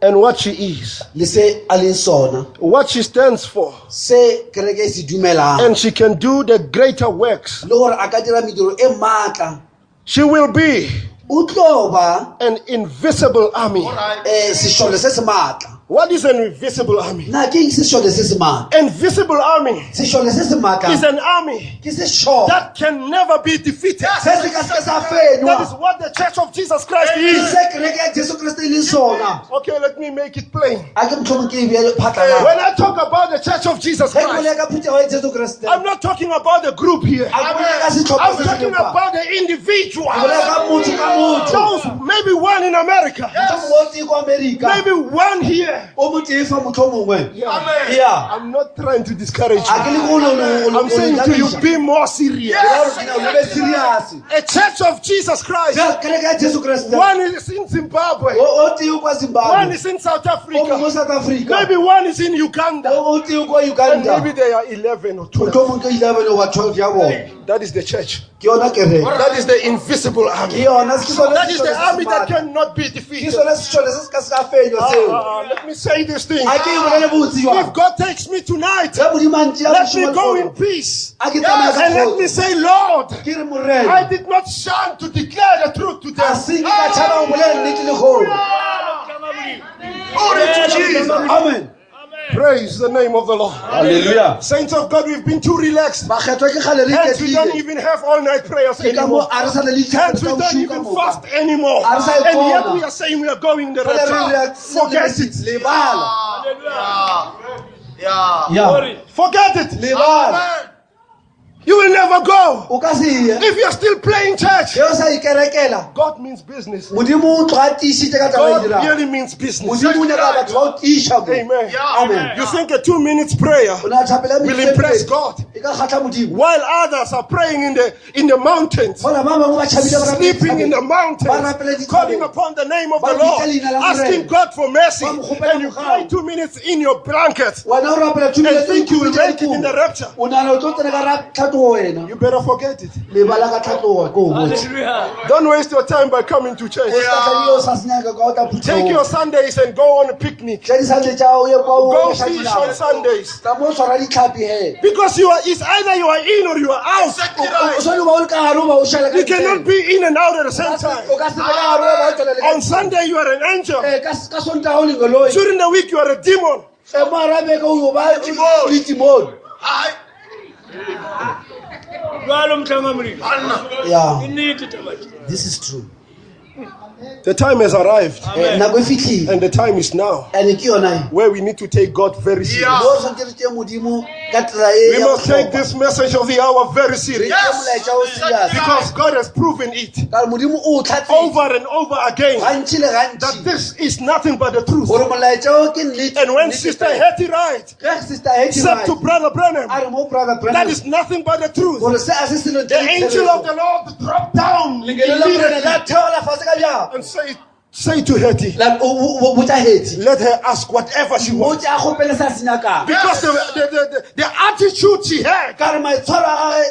and what she is, le se a leng sona, what she stands for, se kereke e se dumelang, and she can do the greater works. le gore a ka dira mediro e maatla, She will be o tlo ba an invisible army. sešole se se maatla. What is an invisible army? Na ke eng sešole se se maatla? Invisible army Sešole se se maatla is an army ke sešole that can never be defeated. se se ka seke sa That fenywa. is what the church of Jesus Christ Ke is. se kereke ya Jesu Kriste e leng sona. Okay, let me make it plain. A ke mohlomong ke e bee phatlalatsa. When I talk about the church of Jesus Ge ke bolela Christ, ka phuthego ya Jesu Kriste, I'm not talking about the group here. a ke bolela ka sehlopha I'm se se talking leng fa. about the individual. Ke bolela ka motho ka motho. Those, maybe one in America, Mohlomongwe o tee ko Amerika, maybe one here. o motee fa mohlomongwe. Yeah. Yeah. I'm not trying to discourage A ke you. leke go lo- lo- I'm saying to you, lo- be more serious. Ke ra gore ke nyaka o be serious. A church of Jesus Christ. Ja, kereke ya Jesu Kriste, One is in Zimbabwe, o tee o kwa one Zimbabwe, is in South o mongwe Africa, South Africa, maybe one is in Uganda, o tee o kwa and Uganda. maybe there are 11 or 12. Mohlomong ke 11 goba 12 ya bona. That is the church. Ke yona kereke. That is the invisible Ke army. yona, ke sona That is sešole the se se army that maatla. cannot be Ke defeated. sona sešole se se ka se ka fenywa seo. Let me say this thing. A ke e bolele botse If jwang. God takes me tonight, Ge Modimo a ntšea let me bošego go lehono, in peace. a ke tsamaye ka And let me kgotso. say, Lord, Ke re Morena, I did not shun to declare the truth to a them. se ke ka tšhaba go bolela nnete lehono. Glory to Jesus. Amen. Praise the name of the Lord. Hallelujah. Saints of God, we've been too relaxed. Bakgethwa ke kgale re Hence, we don't iketlile. even have all night prayers Ke ka mo anymore. a re sa na le ditlhare Hence, tsa we don't bosiu ka even moka. fast anymore. A re sa e And yet, kgona. we are saying we are going in the Fela re re rapture. Forget it. Lebala. Yeah. Yeah. Forget it. Lebala. You will never go. O ka se ye. If you're still playing church, Ge o sa ikerekela, God means business. Modimo o tloga a tiišitše ka taba e God dirang. really means business. Modimo o nyaka batho ba o tiiša mo. Amen. Amen. You think a 2 minutes prayer O ne a thapela will metsotso e impress mebedi. God E ka kgahla Modimo. while others are praying in the mountains, Mola ba bangwe ba tšhabile ba rapela sleeping in the dithabeng. Ba mountains, rapela dithabeng. calling upon the name of Ba the Lord, bitsa leina la Morena. asking God for mercy, Ba mo kgopela and you mogau. pray 2 minutes in your blanket Wena o rapela two and minutes o think you will ikhupetša make it in the dikobo. rapture. O nahana o tlo tsena ka ra tlhatlogo wena. You better forget it. Lebala ka tlhatlogo ke o botse. Don't waste your time by coming to church. O se ka tla ebile o sa senyaka ka o tla Take your phuthegong. Sundays and go on a picnic. Tša di-Sunday tša o ye kwa o Go reka fish dinama. on Sundays. Tla mo o tshwara ditlhapi he. Because you are it's either you are in or you are out. Exactly O right. swane ba o le ka gare o ba o šala ka You cannot ntle. be in and out at the same time. O ka se be ka gare wa ba o tswela le ka On Sunday you are an angel. Eh, ka Sontaga o lengeloi. During the week you are a demon. Eh, mo hara beke o yo ba Letimone. letimone. Hi. Jwalo mohlanka Modimo. Anna. Yeah, Ke nnete taba tje. this is true. The time has arrived, Eh, nako e fihlile and the time is now, and ke yona e. where we need to take God very serious. Yeah. Mo re tshwanetse re tšee Modimo ka tsela e We ya must take bohlokwa. this message of the hour very Re serious tšee molaetša o serious. because God has proven it Ka gore Modimo o o tlhatsetse over and over again gantši le that gantši this is nothing but the truth. gore molaetša o ke nnete. And when nnete Sister fela. Hetty Wright Ge Sister Hetty said to Wright Brother Branham, a re mo Brother that Branham is nothing but the truth. gore se a se selo The angel of the Lord dropped down Lengeloi la Morena immediately la theola fatshe ka bjako and said, Say to Hetty, La- o- o- o- botša Hetty. let her ask whatever she wants. Botša a kgopele sa se nyakang. Because the attitude she had Ka re maitshwaro a gagwe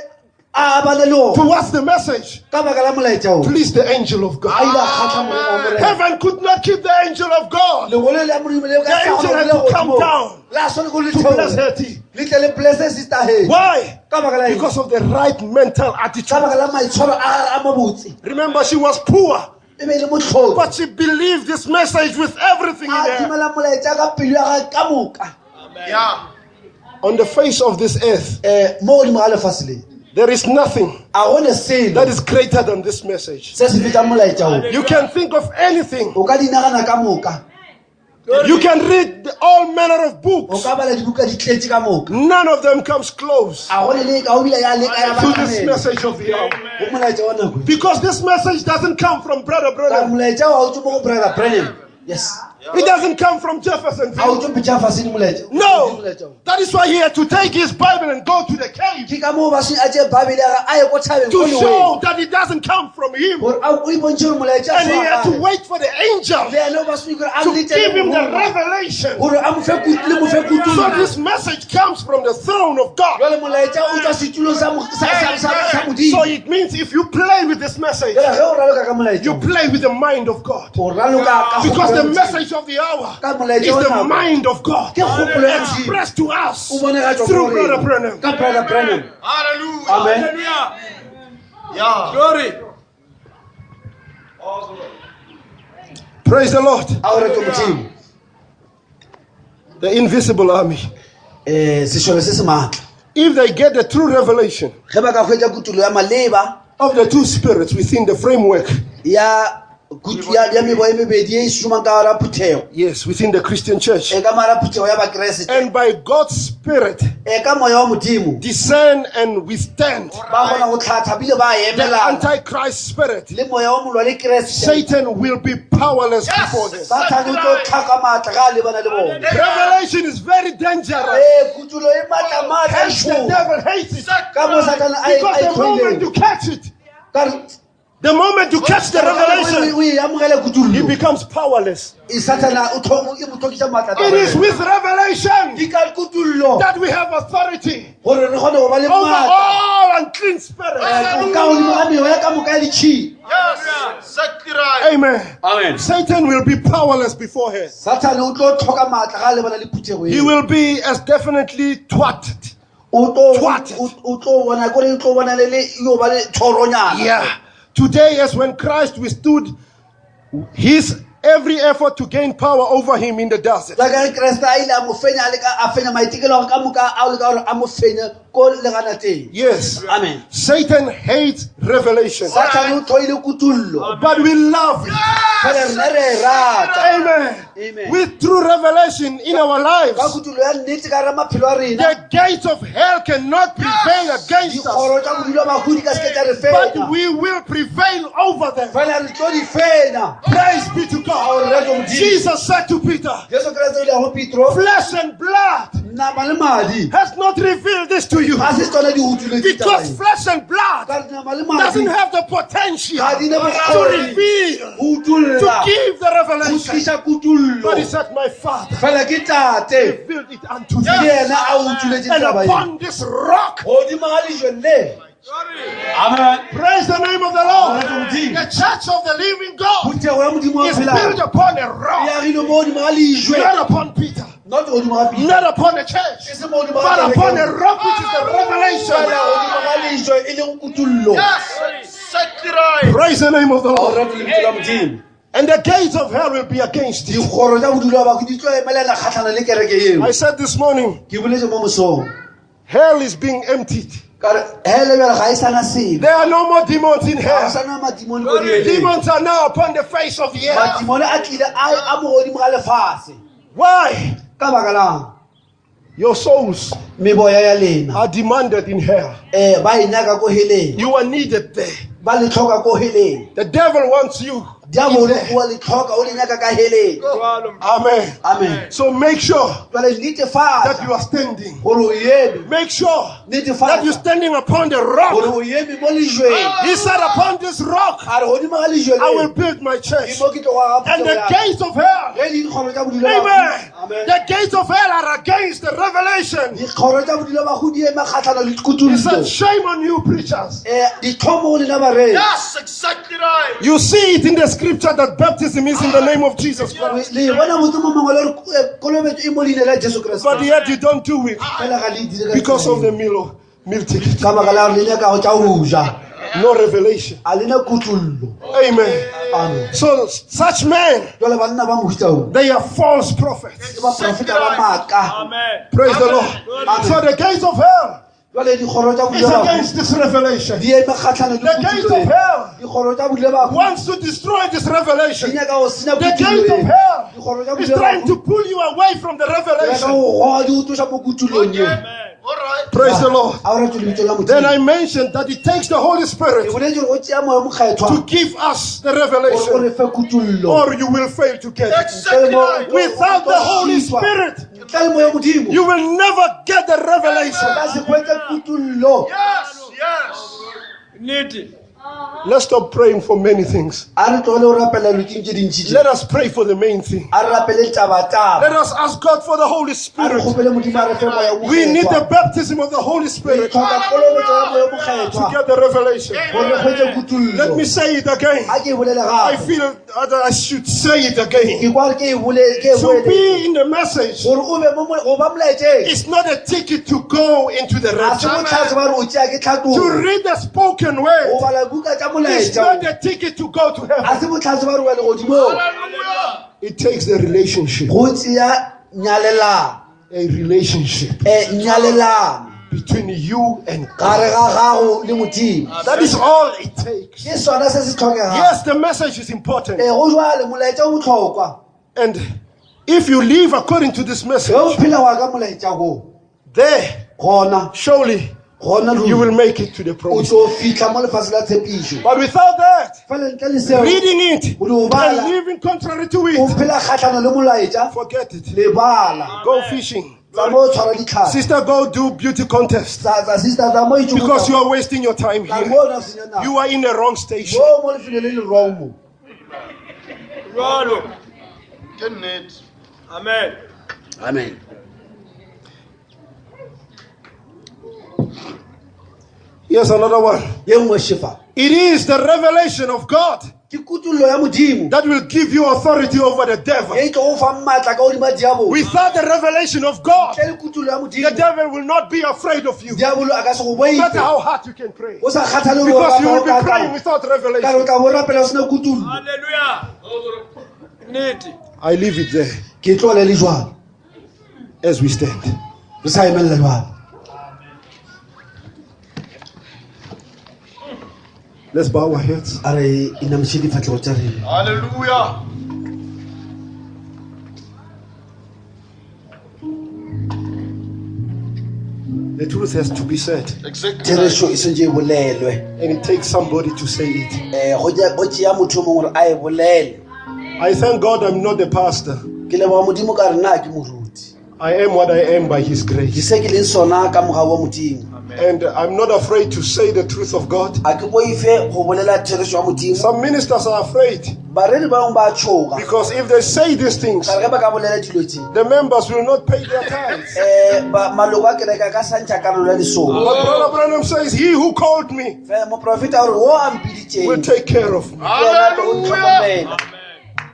a bane le ona towards the message ka baka la molaetša o pleased the angel of a God. ile a kgatlha morena wa Morena. Heaven could not keep the angel of God Lengolo le Modimo le ka The sa angel kgona had le to come godimo. down La swane ko le to bless theohe. Hetty. Le tle le blesse sister Hetty. Why? Ka baka la eng? Because of the right mental Ka attitude. baka la maitshwaro a gagwe a mabotse. Remember, she was poor, E be e le motlhoki. but she believed this message with everything in A her. dumela molaetša ka pelo ya gagwe ka moka. Yeah. On the face of this earth, Eh, mo godimo ga lefase le there is nothing a gone selo that is greater than this message. se se fetang molaetša o. You can think of anything. O ka di nagana ka moka. You can read all manner of O books. ka bala dibuka di tletše ka moka. None of them comes close A gone le ka o bile ya leka ya to this batamela message of the hour. go molaetša wa nako e. Because this message doesn't come from Brother Ka Branham. molaetša wa o tswe mo go Brother Branham. Yes. It doesn't come from A o Jeffersonville. tswe Jefferson molaetša. No. Molaetša o. That is why he had to take his Bible and go to the cave Ke ka moo ba se a tšee Bible ya gagwe a ye ko thabeng to ko leweng. show that it doesn't come from him. Gore a o ipontšhe gore molaetša And se he wa had to gagwe. wait for the angel Le yena o ba se gore a to letele give him the morongwa. revelation. Gore a mo fe le mo fe So kutullo. this message comes from the throne of God. Jwale molaetša o tswa setulong sa mo- sa- sa- sa- sa So Modimo. it means if you play with this message, Jwale ge o raloka ka molaetša you o, play with the mind of God. o raloka ka Because kgopolo the ya Modimo. message of the hour Ka molaetša is wa the nako. mind of God Ke kgopolo ya Modimo. expressed to us O bonagatšwa through ko rena. Brother Branham. Ka Brother Branham. Hallelujah. Amen. Hallelujah. Yeah. Glory. Praise the Lord. A o rete Modimo. The invisible army. Eh, sešole se se maatla. If they get the true revelation Ge ba ka hwetša kutullo ya maleba of the two spirits within the framework, ya kutu- ya ya meboya e mebedi e e šomang ka gara phuthego yes, within the Christian church, e ka mara phuthego ya bakeresete and by God's Spirit, e ka moya wa modimo discern and withstand ba kgona go tlhatha bile ba the emelana Antichrist spirit, le moya wa molwa le keresete Satan will be powerless before them. sathane o tlo tlhaka maatla ga a lebana le bona Revelation is very dangerous. ee kutulo e maatla-maatla e Hence the tšhoga. devil hates it. ka mo satane a e- Because a e the moment tlhoileng you catch it, Ka re- the moment you catch the o revelation, e amogele he kutullo becomes powerless. E sathane o e mo tlhokiša maatla It is with revelation ke ka kutullo that we have authority gore re kgone go ba le over maatla all unclean spirits. Eh, ka godimo ga meoya ka moka ya ditšhila Yes. Exactly right. Amen. Amen. Satan will be powerless before her. sathane o tlo tlhoka maatla ga a lebana le phuthego He eo will be as definitely thwarted. o tlo Thwarted. o tlo bona kore o tlo bona le le yo ba le thoronyana Yeah. Today, as when Christ withstood his every effort to gain power over him in the desert. jaaka ge kreste a ile a mo fenya a leka a fenya maitekelo a gagwe ka moka a leka gore a mo fenye ko leganateng Yes. amen Satan hates revelation, sathane o tlhoile kutullo but we love it. fela rena re e rata Amen. Amen. With true revelation in our ka lives, kutullo ya nnete ka ra maphelo a rena the gates of hell cannot prevail against us, dikgoro tša bodula bagodi ka seke tša re but fenya we will prevail over them. fela re tlo di fenya Praise be to God. Ao, re Modimo. Jesus said to Peter, jesu kreste o ile a go petro Flesh and blood nama le madi has not revealed this to you ga se tsone di utlwiletse because flesh and blood ka re nama le madi doesn't have the potential ga di ne to bokgoni reveal, go to utolla give the go revelation. tliša kutullo But he said, My Father fela ke tate revealed it unto ke thee. yena a utlwiletse And taba ye upon this rock, godimo ga lejwe le Amen. praise the name of the Lord. Modimo. The church of the living God phuthego ya modimo wa is built phelang upon a e rock, agile mo godimo ga lejwe not upon Peter, not godimo ga Peter not upon the church, e se mo godimo ga but upon a kereke. rock which is the Fela revelation. godimo ga lejwe e leng kutullo Yes. Exactly right. Praise the name of the Ao Lord. rate lebitso la modimo And the gates of hell will be against you. dikgoro tša bodula ba di tlo emelela kgatlhano le kereke eo I said this morning, ke boletse mo mosong hell is being emptied. ka re hele bjale ga e sana selo There are no more demons in ga go hell. sana madimone ko diheleng Demons are now upon the face of the earth. madimone a tlile a mo godimo ga lefase Why? ka baka lang Your souls meboya ya lena are demanded in hell. um ba e nyaka ko heleng You are needed there. ba le tlhoka ko heleng The devil wants you. Diabolo o a le tlhoka o le nyaka ka heleng. Amen. Amen. So make sure Jwale that netefatsa you are standing. gore o eme. Make sure that you're Netefatsa standing upon the gore rock. o eme mo lejweng. He said, Upon this rock A re godimo ga lejwe I will le build my ke church. mo ke tlo go aga And phuthego the ya ka. gates of hell, Ge dikgoro tša bodula ba- amen. Amen. The gates of hell are against the revelation. Dikgoro tša bodula ba go di ema kgatlhano le He kutullo. said, Shame on you, preachers. Dithomo go lena bareri. Yes, exactly right. You see it in the scripture that baptism is in the name of Jesus Christ. Le bona botse mo mangwalo gore kolobetso e mo leina la Jesu But Kriste. yet you don't do it Fela ga le e dire ka because tsela of the eo. meal ticket. Ka baka la gore le nyaka go tša go ja. No revelation. A lena kutullo. Amen. Amen. So such men, Jwale banna ba mohuta o they are false prophets. ke baprofeta ba maaka. Amen. Praise the Lord. So the gates of hell Jwale dikgoro tša is bodula ba against this revelation. di eme kgatlhano le The gates kutullo of e. hell Dikgoro tša bodula ba wants to destroy this di revelation. nyaka go senya The kutullo gate of e. hell Dikgoro tša is bodula ba trying to pull you away from the di nyaka revelation. go goga di go tloša mo kutullong ye. All right. Praise the Lord. A o rate lebitso la Then Modimo. I mentioned that it takes the Holy Ke Spirit boletse gore o tšea moya o mokgethwa to give us the gore o revelation, re fe kutullo. or you will fail to get it. Exactly right. Without the Holy Spirit, Ntle le moya wa Modimo you will never get the revelation. o ka se hwetše kutullo. Yes, yes. Nnete. Let's stop praying for many things. A re tlogele go rapela dilo tše dintši tše. Let us pray for the main thing. A re rapele tabataba. Let us ask God for the Holy A re Spirit. kgopele Modimo a re fe moya o We need the mokgethwa. baptism of the Holy Re Spirit tlhoka kolobetso ya moya o to mokgethwa get the revelation. gore re hwetše kutullo. Let me say it again. A ke e bolele I gape. feel that I should say it again. Ke kwa gore ke e bole- ke e To boele. be in the message Gore o be mo go ba molaetšeng. is not a ticket to go into the Ga se rapture. botlhatse ba re o tšea ke To tlhatlogo. read the spoken Go word bala buka tša is molaetša. not a ticket to go to Ga heaven. se botlhatse ba re wa legodimong. Hallelujah. It takes a relationship, Go tšea nyalelano. a relationship Nyalelano between you and gare God. ga gago le Modimo. That is all it takes. Ke sona se se tlhokegang. Yes, the message is important. Go jwale molaetša o bohlokwa. And if you live according to this Ge o message, phela go ya ka molaetša wo, there gona surely gona you ruri will make it to the o promise. tlo fitlha mo lefatshe la tshepišo. But without that, Fela ntle le seo, reading it O di bala. and living contrary to o it, phela kgatlhano le molaetša, forget it. lebala. Go fishing. Tsa mo o tshwara ditlhapi. Sister, go do beauty contest Tsa sister, tsa mo itšokotsa. because you are wasting your time Tsa here. mo o na senya nako. You are in the wrong station. Mo mo lefelong le le wrong mo. Jwalo. Ke nnete. Amen. Amen. Here's another one. Ye nngwe shefa. It is the revelation of God Ke kutullo ya Modimo that will give you authority over the devil. ye e tlo go fa maatla ka hodima diabolo. Without the revelation of God, Ntle le kutullo ya the Modimo, devil will not be afraid of you. diabolo a ka se go No matter boife. how hard you can pray. O sa kgathale gore o Because you rapela will o be ka praying kang. without Ka re o revelation. tla bo rapela o sena kutullo. Hallelujah. Nnete. I leave it there Ke tlogele le jwalo. as we stand. Re sa emella jwalo. Let's bow our heads. A re inamiše difahlego tša rena. Hallelujah. The truth has to be said, Exactly. right. Therešo e swantše e bolelwe. and it takes somebody to say it. Go tšea motho o mongwe gore a e bolele. I thank God I'm not a pastor. Ke leboga Modimo ka re na ke moruti. I am what I am by His Ke grace. se ke leng sona ka mogau wa Modimo. And I'm not afraid to say the truth of God. A ke boife go bolela therešo ya Modimo. Some ministers are afraid Bareri ba bangwe ba tšhoga. because if they say these things, Ka re ge ba ka bolela dilo tše, the members will not pay their tithes. maloko a kereke a ka sa ntšha karolo ya lesome. But Brother Branham says, He who called me Fela moprofeta o re wo a will mpiditšeng take care of me. ke yena a tlo go ntlhokomela.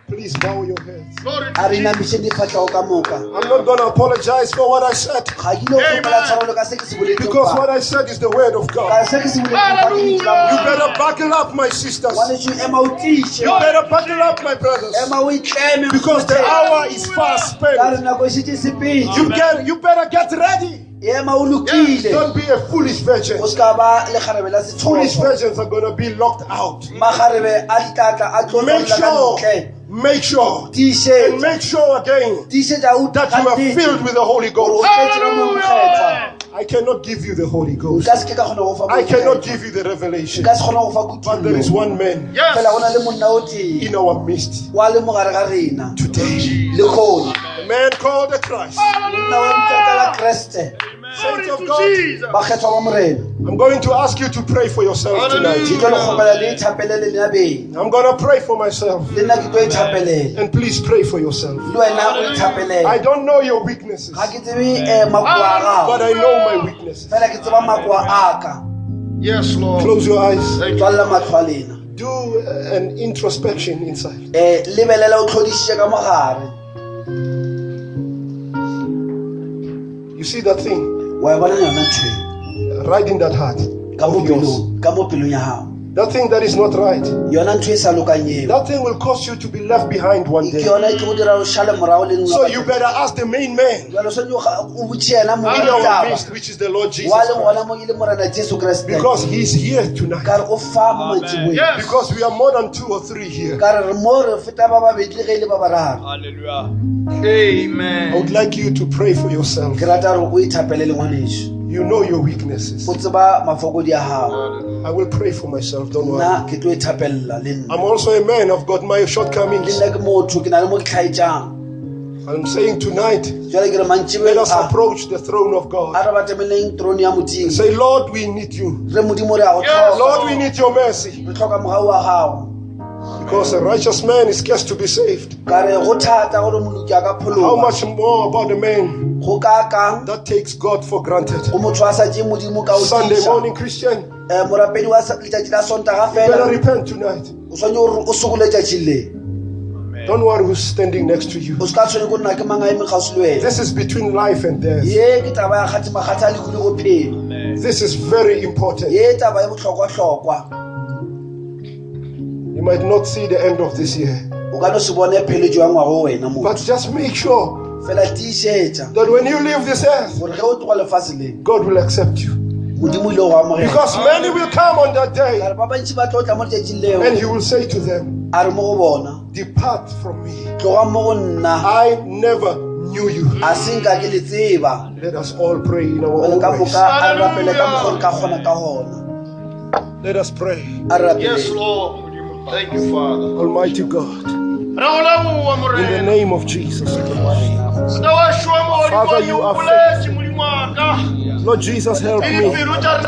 Please bow your heads. Glory to A re Jesus. inamišeng difahlego ka moka. I'm not going to apologize for what I said Ga ke ile go kgopela tshwarelo ka se ke se boletseng because fa. what I said is the word of Ka God. se ke se boletseng fa ke lentswe la You Modimo. better buckle up, my sisters. Ngwanešu, ema o tiiše. You better buckle up, my brothers. Ema o itleme. Because the hour is fast Ka re spent. nako e šetše e sepetše. You better get ready. Ema o lokile. Don't be a foolish virgin. O se ka ba lekgarebe la Foolish setsholo. virgins are going to be locked out. Makgarebe a ditlatla a tlo Make tswalla ka sure, ntle. make sure, and Tiišetša. make sure again Tiišetša o that you are gatetse filled with the Holy gore o Ghost. tletse ka Moya o Mokgethwa. I cannot give you the Holy Ghost. Nka se ke ka kgona go fa I cannot give you the revelation. Nka se kgona go fa But there is kutullo. one man Yes. Fela go na le monna o tee in our midst wa le mogare ga rena today. le kgone. A man called the Christ. Monna wa bitšwa la Kreste. Saints of To God, Jesus. Bakgethwa ba Morena. I'm going to ask you to pray for yourself tonight. Ke tlo le kgopela le ithapelele lena beng. I'm going to pray for myself. Le nna ke tlo ithapelela. And please pray for yourself. Le wena o ithapelele. I don't know your weaknesses, Ga ke tsebe makoa a but gago. I know my weaknesses. Fela ke tseba makoa a ka. Yes, Lord. Close your eyes. Tswalela matlho a lena. Do an introspection inside. Lebelela o tlhodisitše ka mogare. You see that thing Wa e bona yona ntho eo? right in that heart Ka mo of yours. pelong, ka mo pelong ya gago. That thing that is not right. Yona ntho e sa lokang eo. That thing will cause you to be left behind one Ke day. yona e tlo go dira o šale morago le nngwe. So you better ask the main man Jwale o swanetše o botše yena mong in our ditaba. midst, which is the Lord Jesus Wa le Christ. gona mo e le Morena Jesu Kriste. Because he's here tonight. Ka re o fa mo mantsiboeng. Yes. Because we are more than two or three here. Ka re re mo re feta ba babedi le ge e le ba bararo. Hallelujah. I Amen. would like you to pray for yourself. Ke rata gore o ithapelele ngwaneso. You know your weaknesses. O tseba mafokodi a gago. I will pray for myself, don't worry. Nna ke tlo ithapelela le nna. I'm also a man, I've got my Le shortcomings. nna ke motho ke na le mo ke tlhaetšang. I'm saying tonight, Jwale ke re let mantsiboeng us a approach the throne of a God. re batameleng terone ya Modimo. Say, Lord, we need you. Re Modimo re a go Yes. tlhoka. Lord, we need your mercy. Re tlhoka mogau wa gago. Because a righteous man is scarce to be saved. Ka re go thata gore moloki a ka How phologa. much more about a man Go kaakang that takes God for granted? go motho a sa tšee Modimo ka o Sunday tiiša. morning, Christian, Morapedi wa letšatši la Sontaga you better fela repent tonight. o swanetše gore o sokole letšatšing le. Don't worry who's standing next to you. O se ka tshwene ko nna ke mang a eme kgauswi le wena. This is between life and death. Ye ke taba ya kgathe makgatha a lehu le bophelo. This is very important. Ye taba e bohlokwa-hlokwa. You might not see the end of this year, O ka no se bone pheletšo ya ngwago wena motho. but just make sure Fela tiišetša that when you leave this earth, gore ge o tloga lefase le God will accept you. Modimo o ile go amogela. Because many will come on that Ka day re ba bantši ba tlo tla mo letšatšing leo and he will say to them, a re mo go bona Depart from me. tloga mo go nna I never knew you. a se nka ke le tseba. Let us all pray in our Jwale own ka ways. moka a re rapele ka mokgwa re ka kgona ka gona. Let us pray. A re Yes, rapeleng. Lord. Thank you, Father. Almighty God, Re go leboha, in the Morena. name of Jesus Christ. Ntate wa shwa Father, mogodimo, you o are mpoletse, Modimo wa ka. Lord Jesus, help Le me. dipelo tša rena